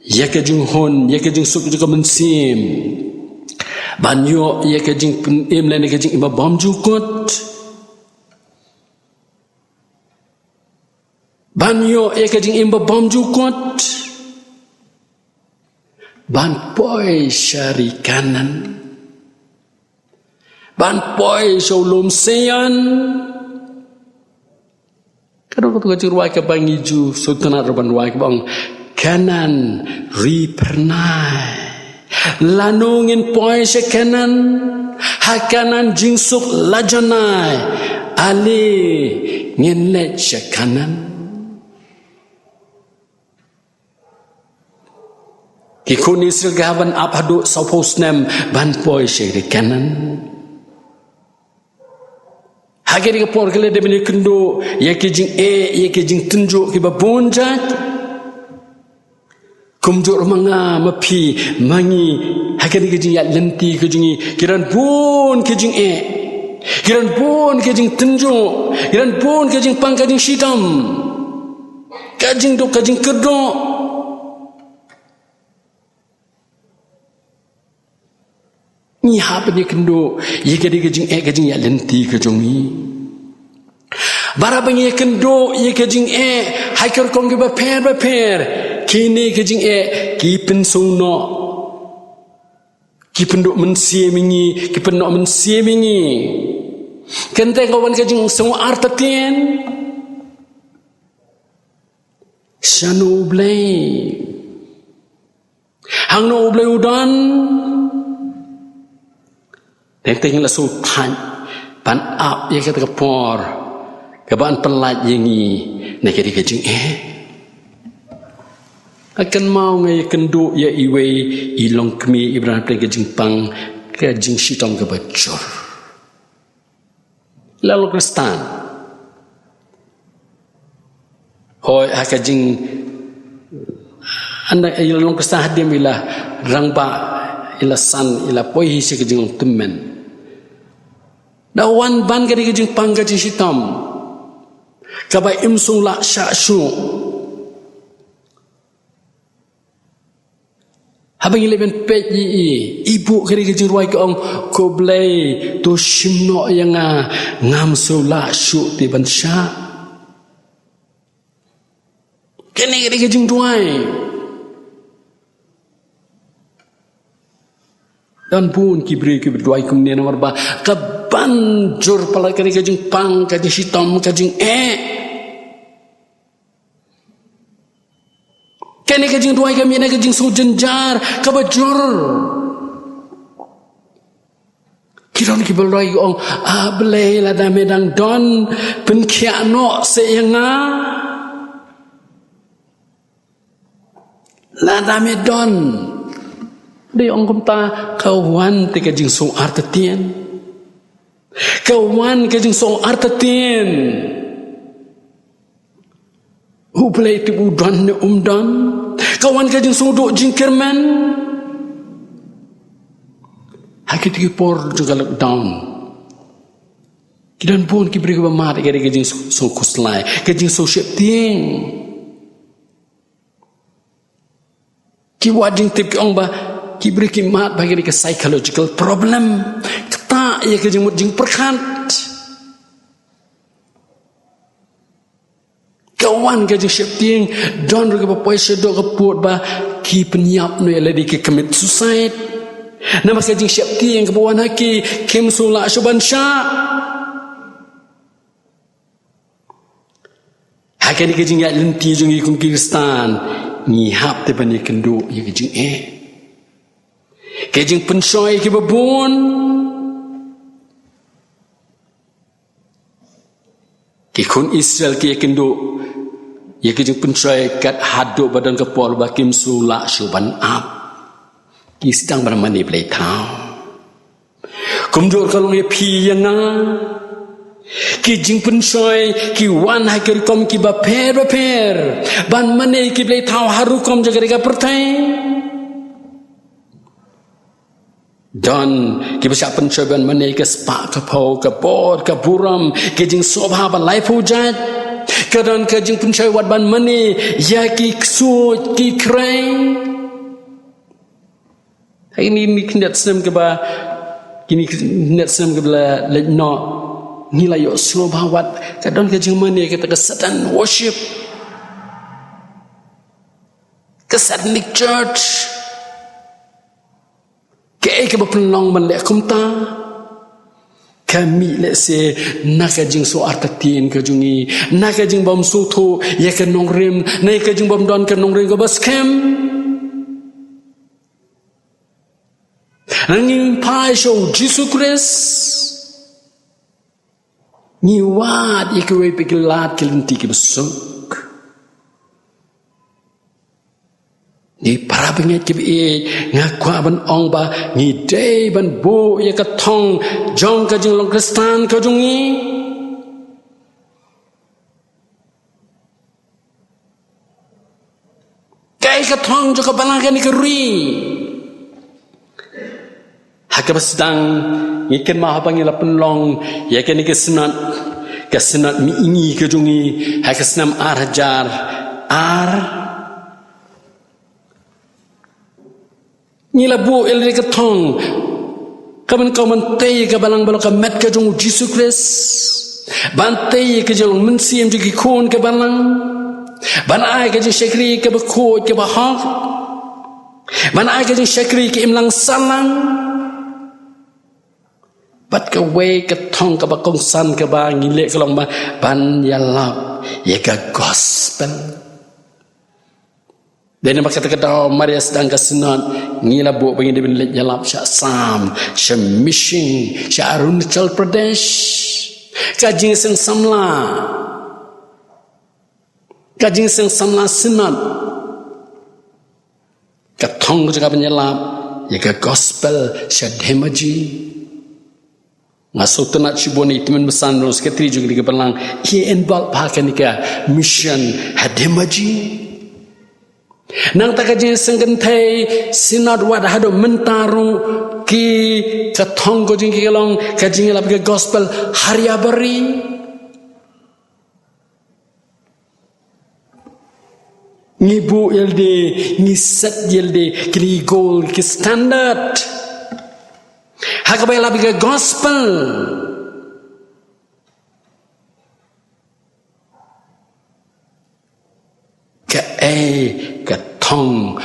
ïa ka jinghun, ïa ka jingsuk jong ka mynsiem, ban ïoh ïa ka jingpynim lane ka jingim ba bymjukut, ban ïoh ïa ka jingim ba bymjukut, ban poi sha ri Kanaan, ban poi sha u lum Sion. Ka don kato ka jingrwai kaba ngi ju sngewtynnat ruh ban rwai kaba ong, Kanaan ri phyrnai. Lano ngin poi sha Kanaan? Ha Kanaan jingsuk la janai. Ale ngin leit sha Kanaan. Ki khun Israel ki hap ban ap haduh sawphew snem ban poi sha ri Kanaan. Ha kane ka por ki la dei ban ïakynduh ïa ki jingeh, ïa ki jingtynjuh kiba bun jait. Kumjuh ruh ma nga ma phi ma ngi, ha kane ka jingïaid lynti ka jong ngi, ki don bun ki jingeh, ki don bun ki jingtynjuh, ki don bun ki jingpang ka jingshitom, ka jingduk ka jingkyrduh. Ngi hap ban ïakynduh ïa kane ka jingeh, ka jingïaid lynti ka jong ngi. Bad haba ngi ïakynduh ïa ka jingeh ha ki rukom kiba pher bapher, kine ki jingeh ki pynsngewnoh, ki pynduh mynsiem ïa ngi, ki pynnoh mynsiem ïa ngi. Kynthei, ka wan ka jingsngew artatien. Shano U Blei? Hangno U Blei u don? Teng teng la shu thait ban ap ïa kata ka por kaba yn pyllait ïa ngi na kata ka jingeh. Nga kynmaw, nga ïakynduh ïa iwei i longkmie iba don hapdeng ka jingpang ka jingshitom kaba jur. La long Khristan. Hooid, ha ka jing, ynda i la long Khristan hadien ba i la rangbah, i la san, i la poi hi sha ka jinglong tymmen. Da wan ban kane ka jingpang ka jingshitom kaba im sngewlah shah shuh. Haba ngi leit ban peit ïa i, i buh kane ka jingrwai, ka ong, Ko Blei, to shim noh ïa nga, ngam sngewlah shuh te ban shah. Kane ka dei ka jingduwai. Don bun ki briew kiba duwai kumne namar ba ka ban jur palat kane ka jingpang, ka jingshitom, ka jingeh. Kane ka jingduwai ka mih na ka jingsngew jynjar kaba jur. Ki don kiba duwai, ki ong, A Blei, lada me dang don, pynkhiah noh seh ïa nga. Lada me don. Dei, ong kumta, ka wan te ka jingsngew artatien. Ka wan ka jingsngew artatien. U Blei te u don ne um don? Ka wan ka jingsngewduh jingkyrmen. Ha kito ki por jong ka lockdown, ki don bun ki briew kiba mad ïa ka jingsngewkhuslai, ka jingsngewsheptieng. Ki wad jingtip ki ong ba ki briew ki mad ba kine ki psychological problem. Kata ïa ka jingmut jingpyrkhat. Ka wan ka jingsheptieng, don ruh kiba poi shaduh ka pud ba ki pynïap noh ïa lade, ki commit suicide. Namar ka jingsheptieng kaba wan ha ki, kim sngewlah shuh ban shah. Ha kane ka jingïaid lynti jong ngi kum ki Khristan, ngi hap te ban ïakynduh ïa ka jingeh, ka jingpynshoi kiba bun. Ki khun Israel ki ïakynduh ïa ka jingpynshoi kat haduh ba don ka por ba kim sngewlah shuh ban ap. Ki sdang ban mane blei thaw. Kumjuh ka long ïa phi ïa nga. Ki jingpynshoi ki wan ha ki rukom kiba pher bapher ban mane ki blei thaw ha rukom jong ka pyrthei. Don kiba shah pynshoi ban mane ka spah ka phew, ka bor ka burom, ki jingsngewbha ba laiphew jait. Ka don ka jingpynshoi wat ban mane ïa ki ksuid ki khrei. Kine ki khyndiat snem kiba, kine ki khyndiat snem kiba la leit noh, ngi la ïohsngew ba wat ka don ka jingmane kata ka Satan worship, ka Satanic Church. Kaei kaba pynlong ban leh kumta? Ka mih lehse na ka jingsngew artatien ka jong ngi, na ka jingbym sngewthuh ïa ka nongrim, na ka jingbym don ka nongrim kaba skhem. Nangta ngim phai sha u Jisu Khrist. Ngi wad ïa kiwei pat ki lad ki lynti kiba suk. Ngi para bangeit kiba ïeit, nga kwah ban ong ba ngi dei ban buh ïa ka thong jong ka jinglong Khristan ka jong ngi. Kaei ka thong jong ka balang kane ka ri? Ha kaba sdang ngi kynmaw haba ngi la pynlong ïa kane ka synod, ka synod mihngi ka jong ngi ha ka snem ar hajar ar. Ngi la buh ïa lade ka thong kaban kawman tei ïa ka balang ba long ka met ka jong u Jisu Khrist. Ban tei ïa ka jinglong mynsiem jong ki khun ka balang. Ban ai ka jingshakri kaba khuid kaba hok. Ban ai ka jingshakri ka imlang sahlang. Bad kawei ka thong kaba kongsan kaba ngi leh ka long ba ban ïalap ïa ka gospel. Dei namar kata ka daw mar ïa sdang ka synod ngi la buh ba ngi dei ban leit ïalap sha Assam, sha Mission, sha Arunachal Pradesh. Ka jingseng samla, ka jingseng samla synod. Ka thong ka jong ka ban ïalap ïa ka gospel sha Dhemaji. Nga sngewtynnat shibun ïa i tymmen basan ruh, secretary jong kane ka balang, ki involve ha kane ka mission ha Dhemaji. Nangta ka jingseng kynthei synod wat haduh mynta ruh ki, ka thong ka jong ki ka long ka jingïalap ïa ka gospel ha Rayabari. Ngi buh ïa lade, ngi set ïa lade kine ki goal, ki standard ha kaba ïalap ïa ka gospel. Kaei ka thong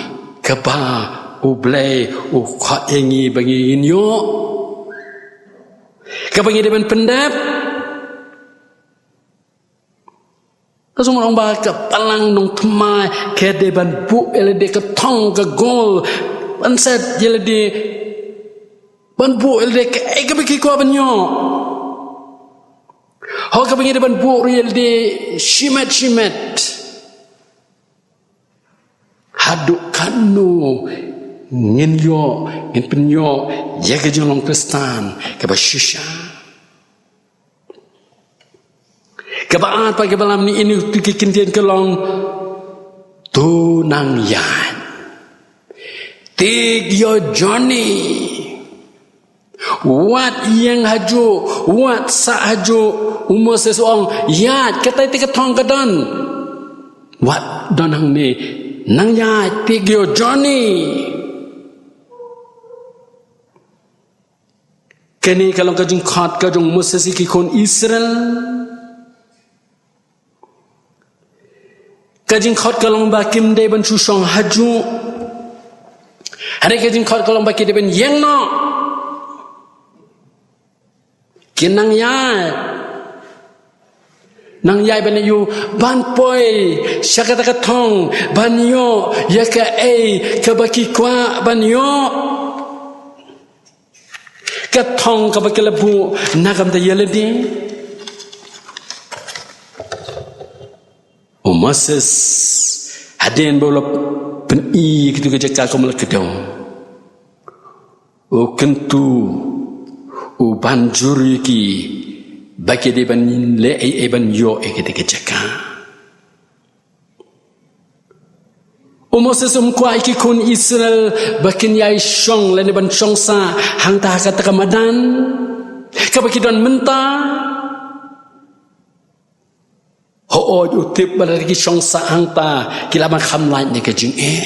kaba U Blei u khot ïa ngi ba ngin ïoh, kaba ngi dei ban pyndep? Ka sngewbha ba ka balang nongthymmai ka dei ban buh ïa lade ka thong, ka goal, ban set ïa lade, ban buh ïa lade kaei kaba ki kwah ban ïoh. Ho kaba ngi dei ban buh ruh ïa lade shimet shimet. Haduh katno ngin ïoh, ngin pynïoh ïa ka jinglong Khristan kaba shisha? Kaba ar pat kaba lam ni inu tu ki kyntien ka long, to nang ïaid. Take your journey. Wat ïeng hajuh, wat sah hajuh. U Moses u ong, ïaid, katai te ka thong ka don. Wat don hangne, nang ïaid, take your journey. Kane ka long ka jingkhot ka jong u Moses ïa ki khun Israel. Ka jingkhot ka long ba kim dei ban shu shong hajuh. Hynrei ka jingkhot ka long ba ki dei ban ïeng noh. Kin nang ïaid. Nang ïaid ban ïoh, ban poi sha kata ka thong, ban ïoh ïa kaei kaba ki kwah ban ïoh. Ka thong kaba ki la buh na ka bynta ïa lade. U Moses, hadien ba u la pyni ïa kito ki jaka kum la kdew, u kyntu, u ban jur ïa ki ba ki dei ban leh ei ei ban ïoh ïa kito ki jaka. U Moses um kwah ïa ki khun Israel ba kin ïai shong lane ban shong sah hangta ha kata ka madan kaba ki don mynta. Hooid, u tip ba lada ki shong sah hangta ki lah ban kham lait na ka jingeh.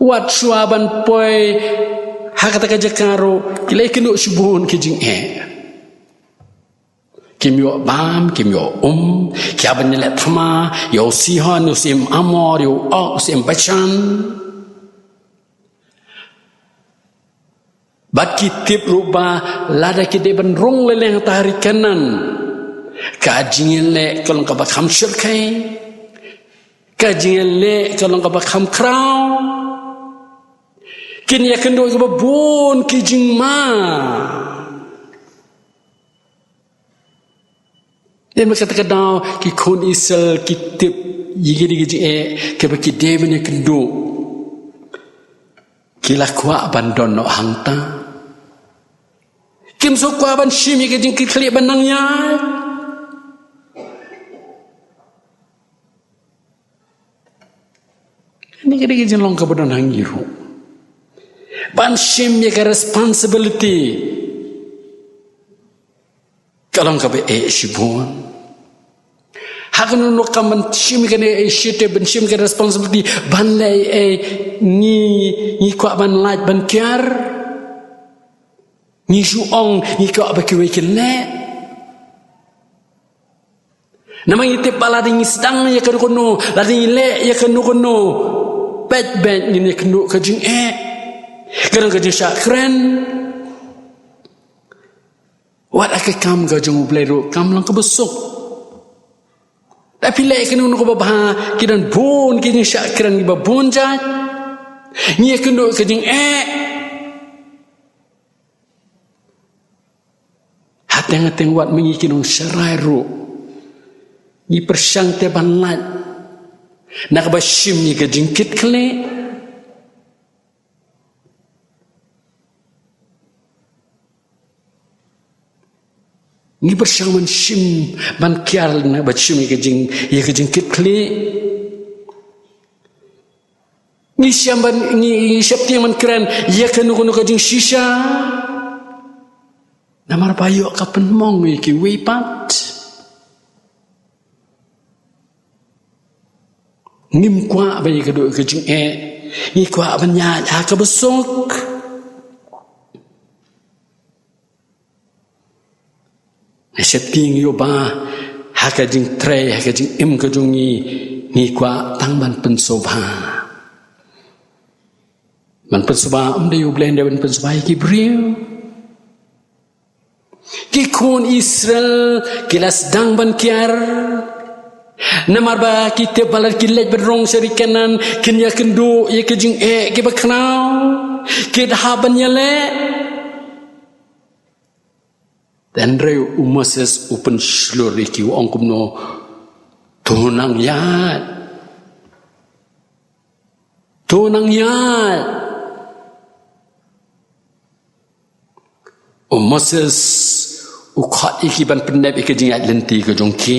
Wat shuwa ban poi ha kata ka jaka ruh, ki la ïakynduh shibun ki jingeh. Kim ïoh bam, kim ïoh um, ki hap ban ïaleh thma ïa u Sihon, ïa u Syiem Amor, ïa u Og, ïa u Syiem Bashan. Bad ki tip ruh ba lada ki dei ban rung lei lei hangta ha ri Kanaan, ka jingïaleh ka long kaba kham shyrkhei, ka jingïaleh ka long kaba kham khraw. Kin ïakynduh ïa kiba bun ki jingma. Dei na kata ka daw ki khun Israel ki tip ïa kine ki jingeh kiba ki dei ban ïakynduh. Ki la kwah ban don noh hangta. Kim shu kwah ban shim ïa ka jingkitkhlieh ban nang ïaid. Kane ka dei ka jinglong kaba don ha ngi ruh. Ban shim ïa ka responsibility ka long kaba eh shibun. Ha kano kano ka kam ban shim ïa kane ka initiative, ban shim ïa ka responsibility ban leh ei ei, ngi, ngi kwah ban lait ban kiar. Ngi shu ong ngi kwah ba kiwei kin leh. Namar ngi tip ba lada ngi sdang ïa kano kano, lada ngi leh ïa kano kano, beit beit ngin ïakynduh ka jingeh, ka long ka jingshah kren. Wat ha ka kam ka jong U Blei ruh kam long kaba suk. Lada phi leh ïa kano kano kaba bha, ki don bun ki jingshah kren kiba bun jait. Ngi ïakynduh ka jingeh. Hateng hateng wat ma ngi ki nongsharai ruh, ngi pyrshang te ban lait na kaba shim ïa ka jingkitkhlieh. Ngi pyrshang ban shim, ban kiar na kaba shim ïa ka jing, ïa ka jingkitkhlieh. Ngi shim ban, ngi, ngi sheptieng ban kren ïa kano kano ka jingshisha. Namar ba ïoh ka pynmong ïa kiwei pat. Ngim kwah ban ïakynduh ka jingeh. Ngi kwah ban ïaid ha kaba suk. Nga sheptieng ïoh ba ha ka jingtrei, ha ka jingim ka jong ngi, ngi kwah tang ban pynsngewbha. Ban pynsngewbha, ym dei U Blei, ym dei ban pynsngewbha ïa ki briew. Ki khun Israel ki la sdang ban kiar. Namar ba ki tip ba lada ki leit ban rung sha ri Kanaan, kin ïakynduh ïa ka jingeh kiba khraw, ki da hap ban ïaleh. Hynrei u Moses u pynshlur ïa ki, u ong kumno? To nang ïaid. To nang ïaid. U Moses u khot ïa ki ban pyndep ïa ka jingïaid lynti ka jong ki.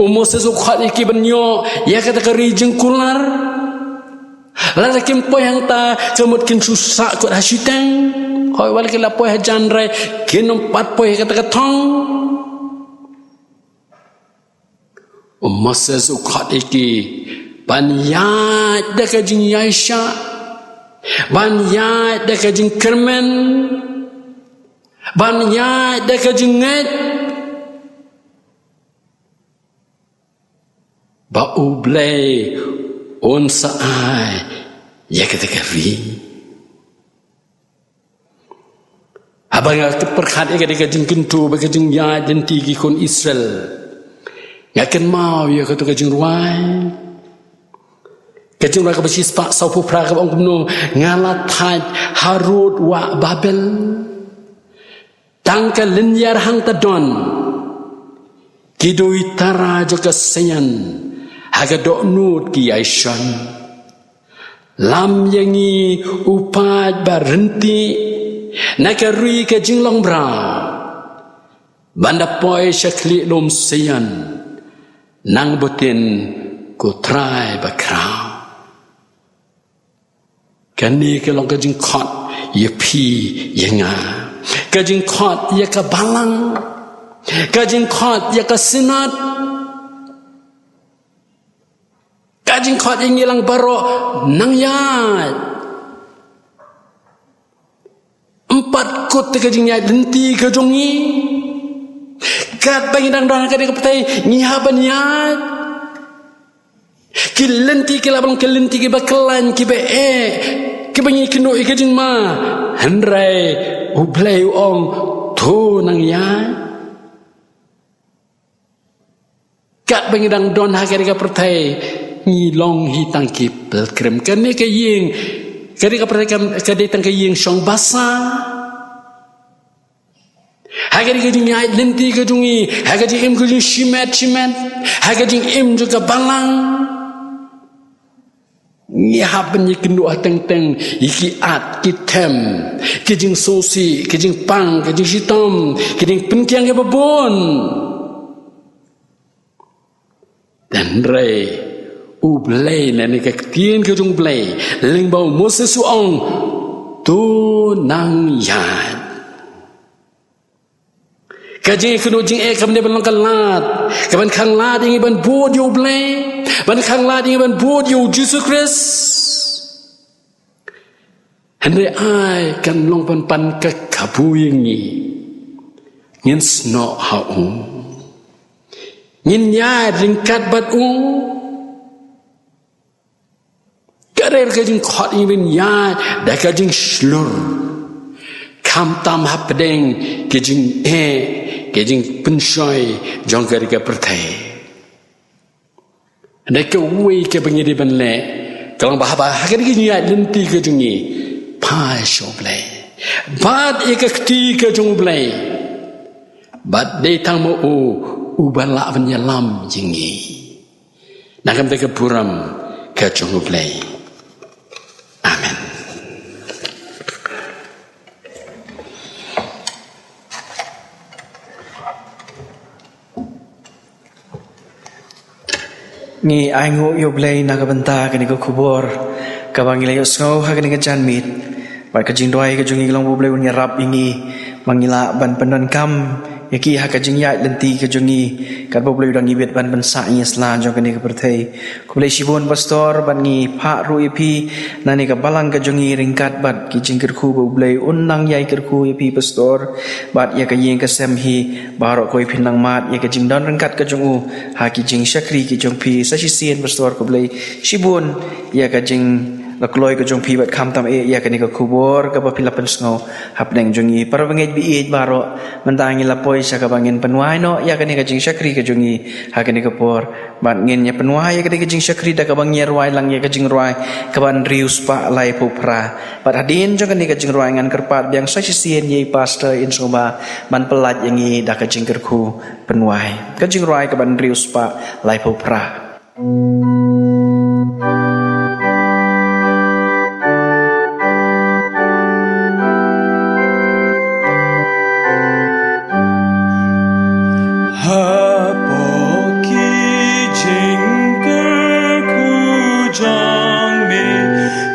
U Moses u khot ïa ki ban ïoh ïa kata ka ri jingkular. Lada kim poi hangta, ka mut kin shu sahkut ha shiteng. Hooid, wat la ki la poi hajan, hynrei kin ym pat poi ha kata ka thong. U Moses u khot ïa ki ban ïaid da ka jingïaishah, ban ïaid da ka jingkyrmen, ban ïaid da ka jingngeit ba U Blei un sa ai ïa kata ka ri. Haba nga pyrkhat ïa kane ka jingkyntu bad ka jingïaid lynti ki khun Israel, nga kynmaw ïa kato ka jingrwai. Ka jingrwai kaba shispah sawphew phra kaba ong kumno: Nga la thait harud wah Babel. Tang ka lynñiar hangta don ki dewïtara jong ka Seion, ha ka dohnud ki ïaishon. Lam ïa ngi u paid ba rynti na ka ri ka jinglong bra, ban da poi sha khlieh lum Seion, nang btin ko Trai bakhraw. Kane ka long ka jingkhot ïa phi ïa nga, ka jingkhot ïa ka balang, ka jingkhot ïa ka synod. Ka jingkhot ïa ngi lang baroh nang ïaid. Em pat kut te ka jingïaid lynti ka jong ngi. Katba ngi dang don ha kane ka pyrthei ngi hap ban ïaid. Ki lynti ki lah ban long ki lynti kiba khlaiñ kiba eh, kiba ngi kynduh ïa ka jingma. Hynrei U Blei u ong, to nang ïaid. Katba ngi dang don ha kane ka pyrthei ngi long hi tang ki pilgrim. Kane ka ïing, kane ka pyrthei kam, ka dei tang ka ïing shong basa. Ha kane ka jingïaid lynti ka jong ngi, ha ka jingim ka jong ngi shimet shimet, ha ka jingim jong ka balang, ngi hap ban ïakynduh ha teng teng ïa ki at ki them, ki jingsngewsih, ki jingpang, ki jingshitom, ki jingpynkiang kiba bun. Hynrei U Blei, lane ka ktien ka jong U Blei, lyngba u Moses u ong, to nang ïaid. Ka jingïakynduh jingeh kam dei ban long ka lad kaban khanglad ïa ngi ban bud ïa U Blei, ban khanglad ïa ngi ban bud ïa U Jisu Khrist. Hynrei ai kan long ban pan ka kabu ïa ngi. Ngin snoh ha u, ngin ïaid ryngkat bad u. Ka dei ka jingkhot ïa ngi ban ïaid da ka jingshlur, khamtam hapdeng ka jingeh, ka jingpynshoi jong kane ka pyrthei. Hynrei kawei kaba ngi dei ban leh ka long ba haba ha kane ka jingïaid lynti ka jong ngi, phai sha U Blei bad ïa ka kti ka jong U Blei, bad dei tang ma u uba lah ban ïalam ïa ngi na ka bynta ka burom ka jong U Blei. Amen. Ngi ainguh ïa U Blei na ka bynta kane ka khubor kaba ngi la ïohsngew ha kane ka janmiet, bad ka jingduwai ka jong ngi ka long ba U Blei un ïarap ïa ngi ba ngi lah ban pyndonkam ïa ki ha ka jingïaid lynti ka jong ngi, katba U Blei u dang ïabit ban pynsah ïa ngi ha sla jong kane ka pyrthei. Khublei shibun Pastor, bad ngi phah ruh ïa phi na kane ka balang ka jong ngi ryngkat bad ki jingkyrkhu ba U Blei un nang ïai kyrkhu ïa phi Pastor, bad ïa ka ïing ka sem hi baroh kawei, phin nang mad ïa ka jingdon ryngkat ka jong u ha ki jingshakri ki jong phi. Sa shisien Pastor, khublei shibun ïa ka jingïakloi ka jong phi, bad khamtam eh ïa kane ka khubor kaba phi la pynsngew hapdeng jong ngi. Para bangeit ba ïeit baroh, mynta ngi la poi sha kaba ngin pynwai noh ïa kane ka jingshakri ka jong ngi ha kane ka por. Bad ngin ïa pynwai ïa kane ka jingshakri da kaba ngi ïa rwai lang ïa ka jingrwai kaba hynriew spah laiphew phra. Bad hadien jong kane ka jingrwai ngan kyrpad biang sa shisien ïa i Pastor Insngewbha ban pyllait ïa ngi da ka jingkyrkhu pynwai. Ka jingrwai kaba hynriew spah laiphew phra. Hapoh ki jingkyrkhu jong me,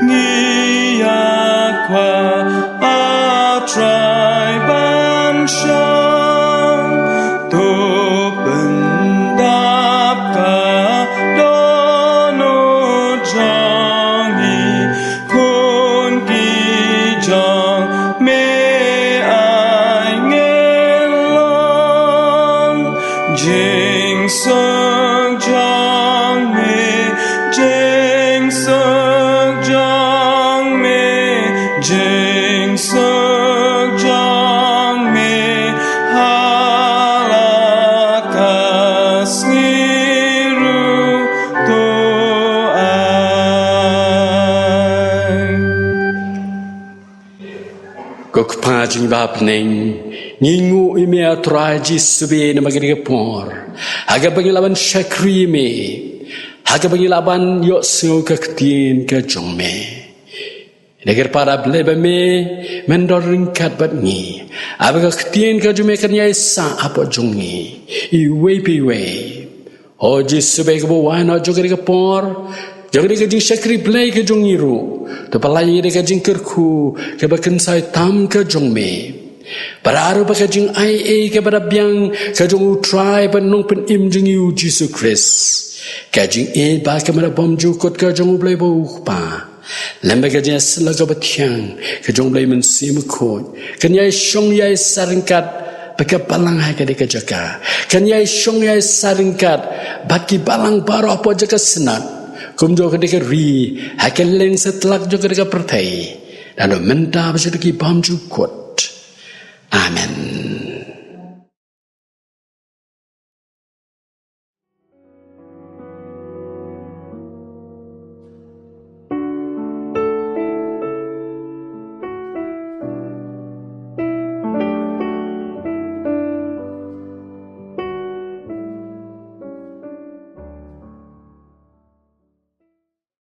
ngi ïa kwah, A Trai, ban shong, to pyndap ka dohnud jong ngi, khun ki jong me ai ngin long. Jingsuk jong me, jingsuk jong me, jingsuk jong me ha la ka sngi ruh to ai. Ko Kpa jong ngi ba ha bneng, ngi nguh ïa me, A Trai Jisu, namar kane ka por ha kaba ngi lah ban shakri ïa me, ha kaba ngi lah ban ïohsngew ka ktien ka jong me. Ngi kyrpad, A Blei ba me, men don ryngkat bad ngi, haba ka ktien ka jong me kan ïai sah hapoh jong ngi iwei pa iwei. O Jisu, ba ïa kaba wai noh jong kane ka por, jong kane ka jingshakri Blei ka jong ngi ruh, to pyllait ïa ngi da ka jingkyrkhu kaba kynsai tam ka jong me. Bad ruh ba ka jingaiei kaba da biang ka jong U Trai bad Nongpynim jong ngi U Jisu Khrist, Ka jingïeit bad ka mrad bymjukut ka jong U Blei ba U Kpa lem bad ka jingïasyllok kaba thiang ka jong U Blei Mynsiem Bakhuid kan ïai shong ïai saryngkat bad ka balang ha katei ka jaka, kan ïai shong ïai saryngkat bad ki balang baroh hapoh jaka synod, kumjuh katei ka ri, ha ka liang satlak jong katei ka pyrthei, naduh mynta bad shaduh ki bymjukut. Amen.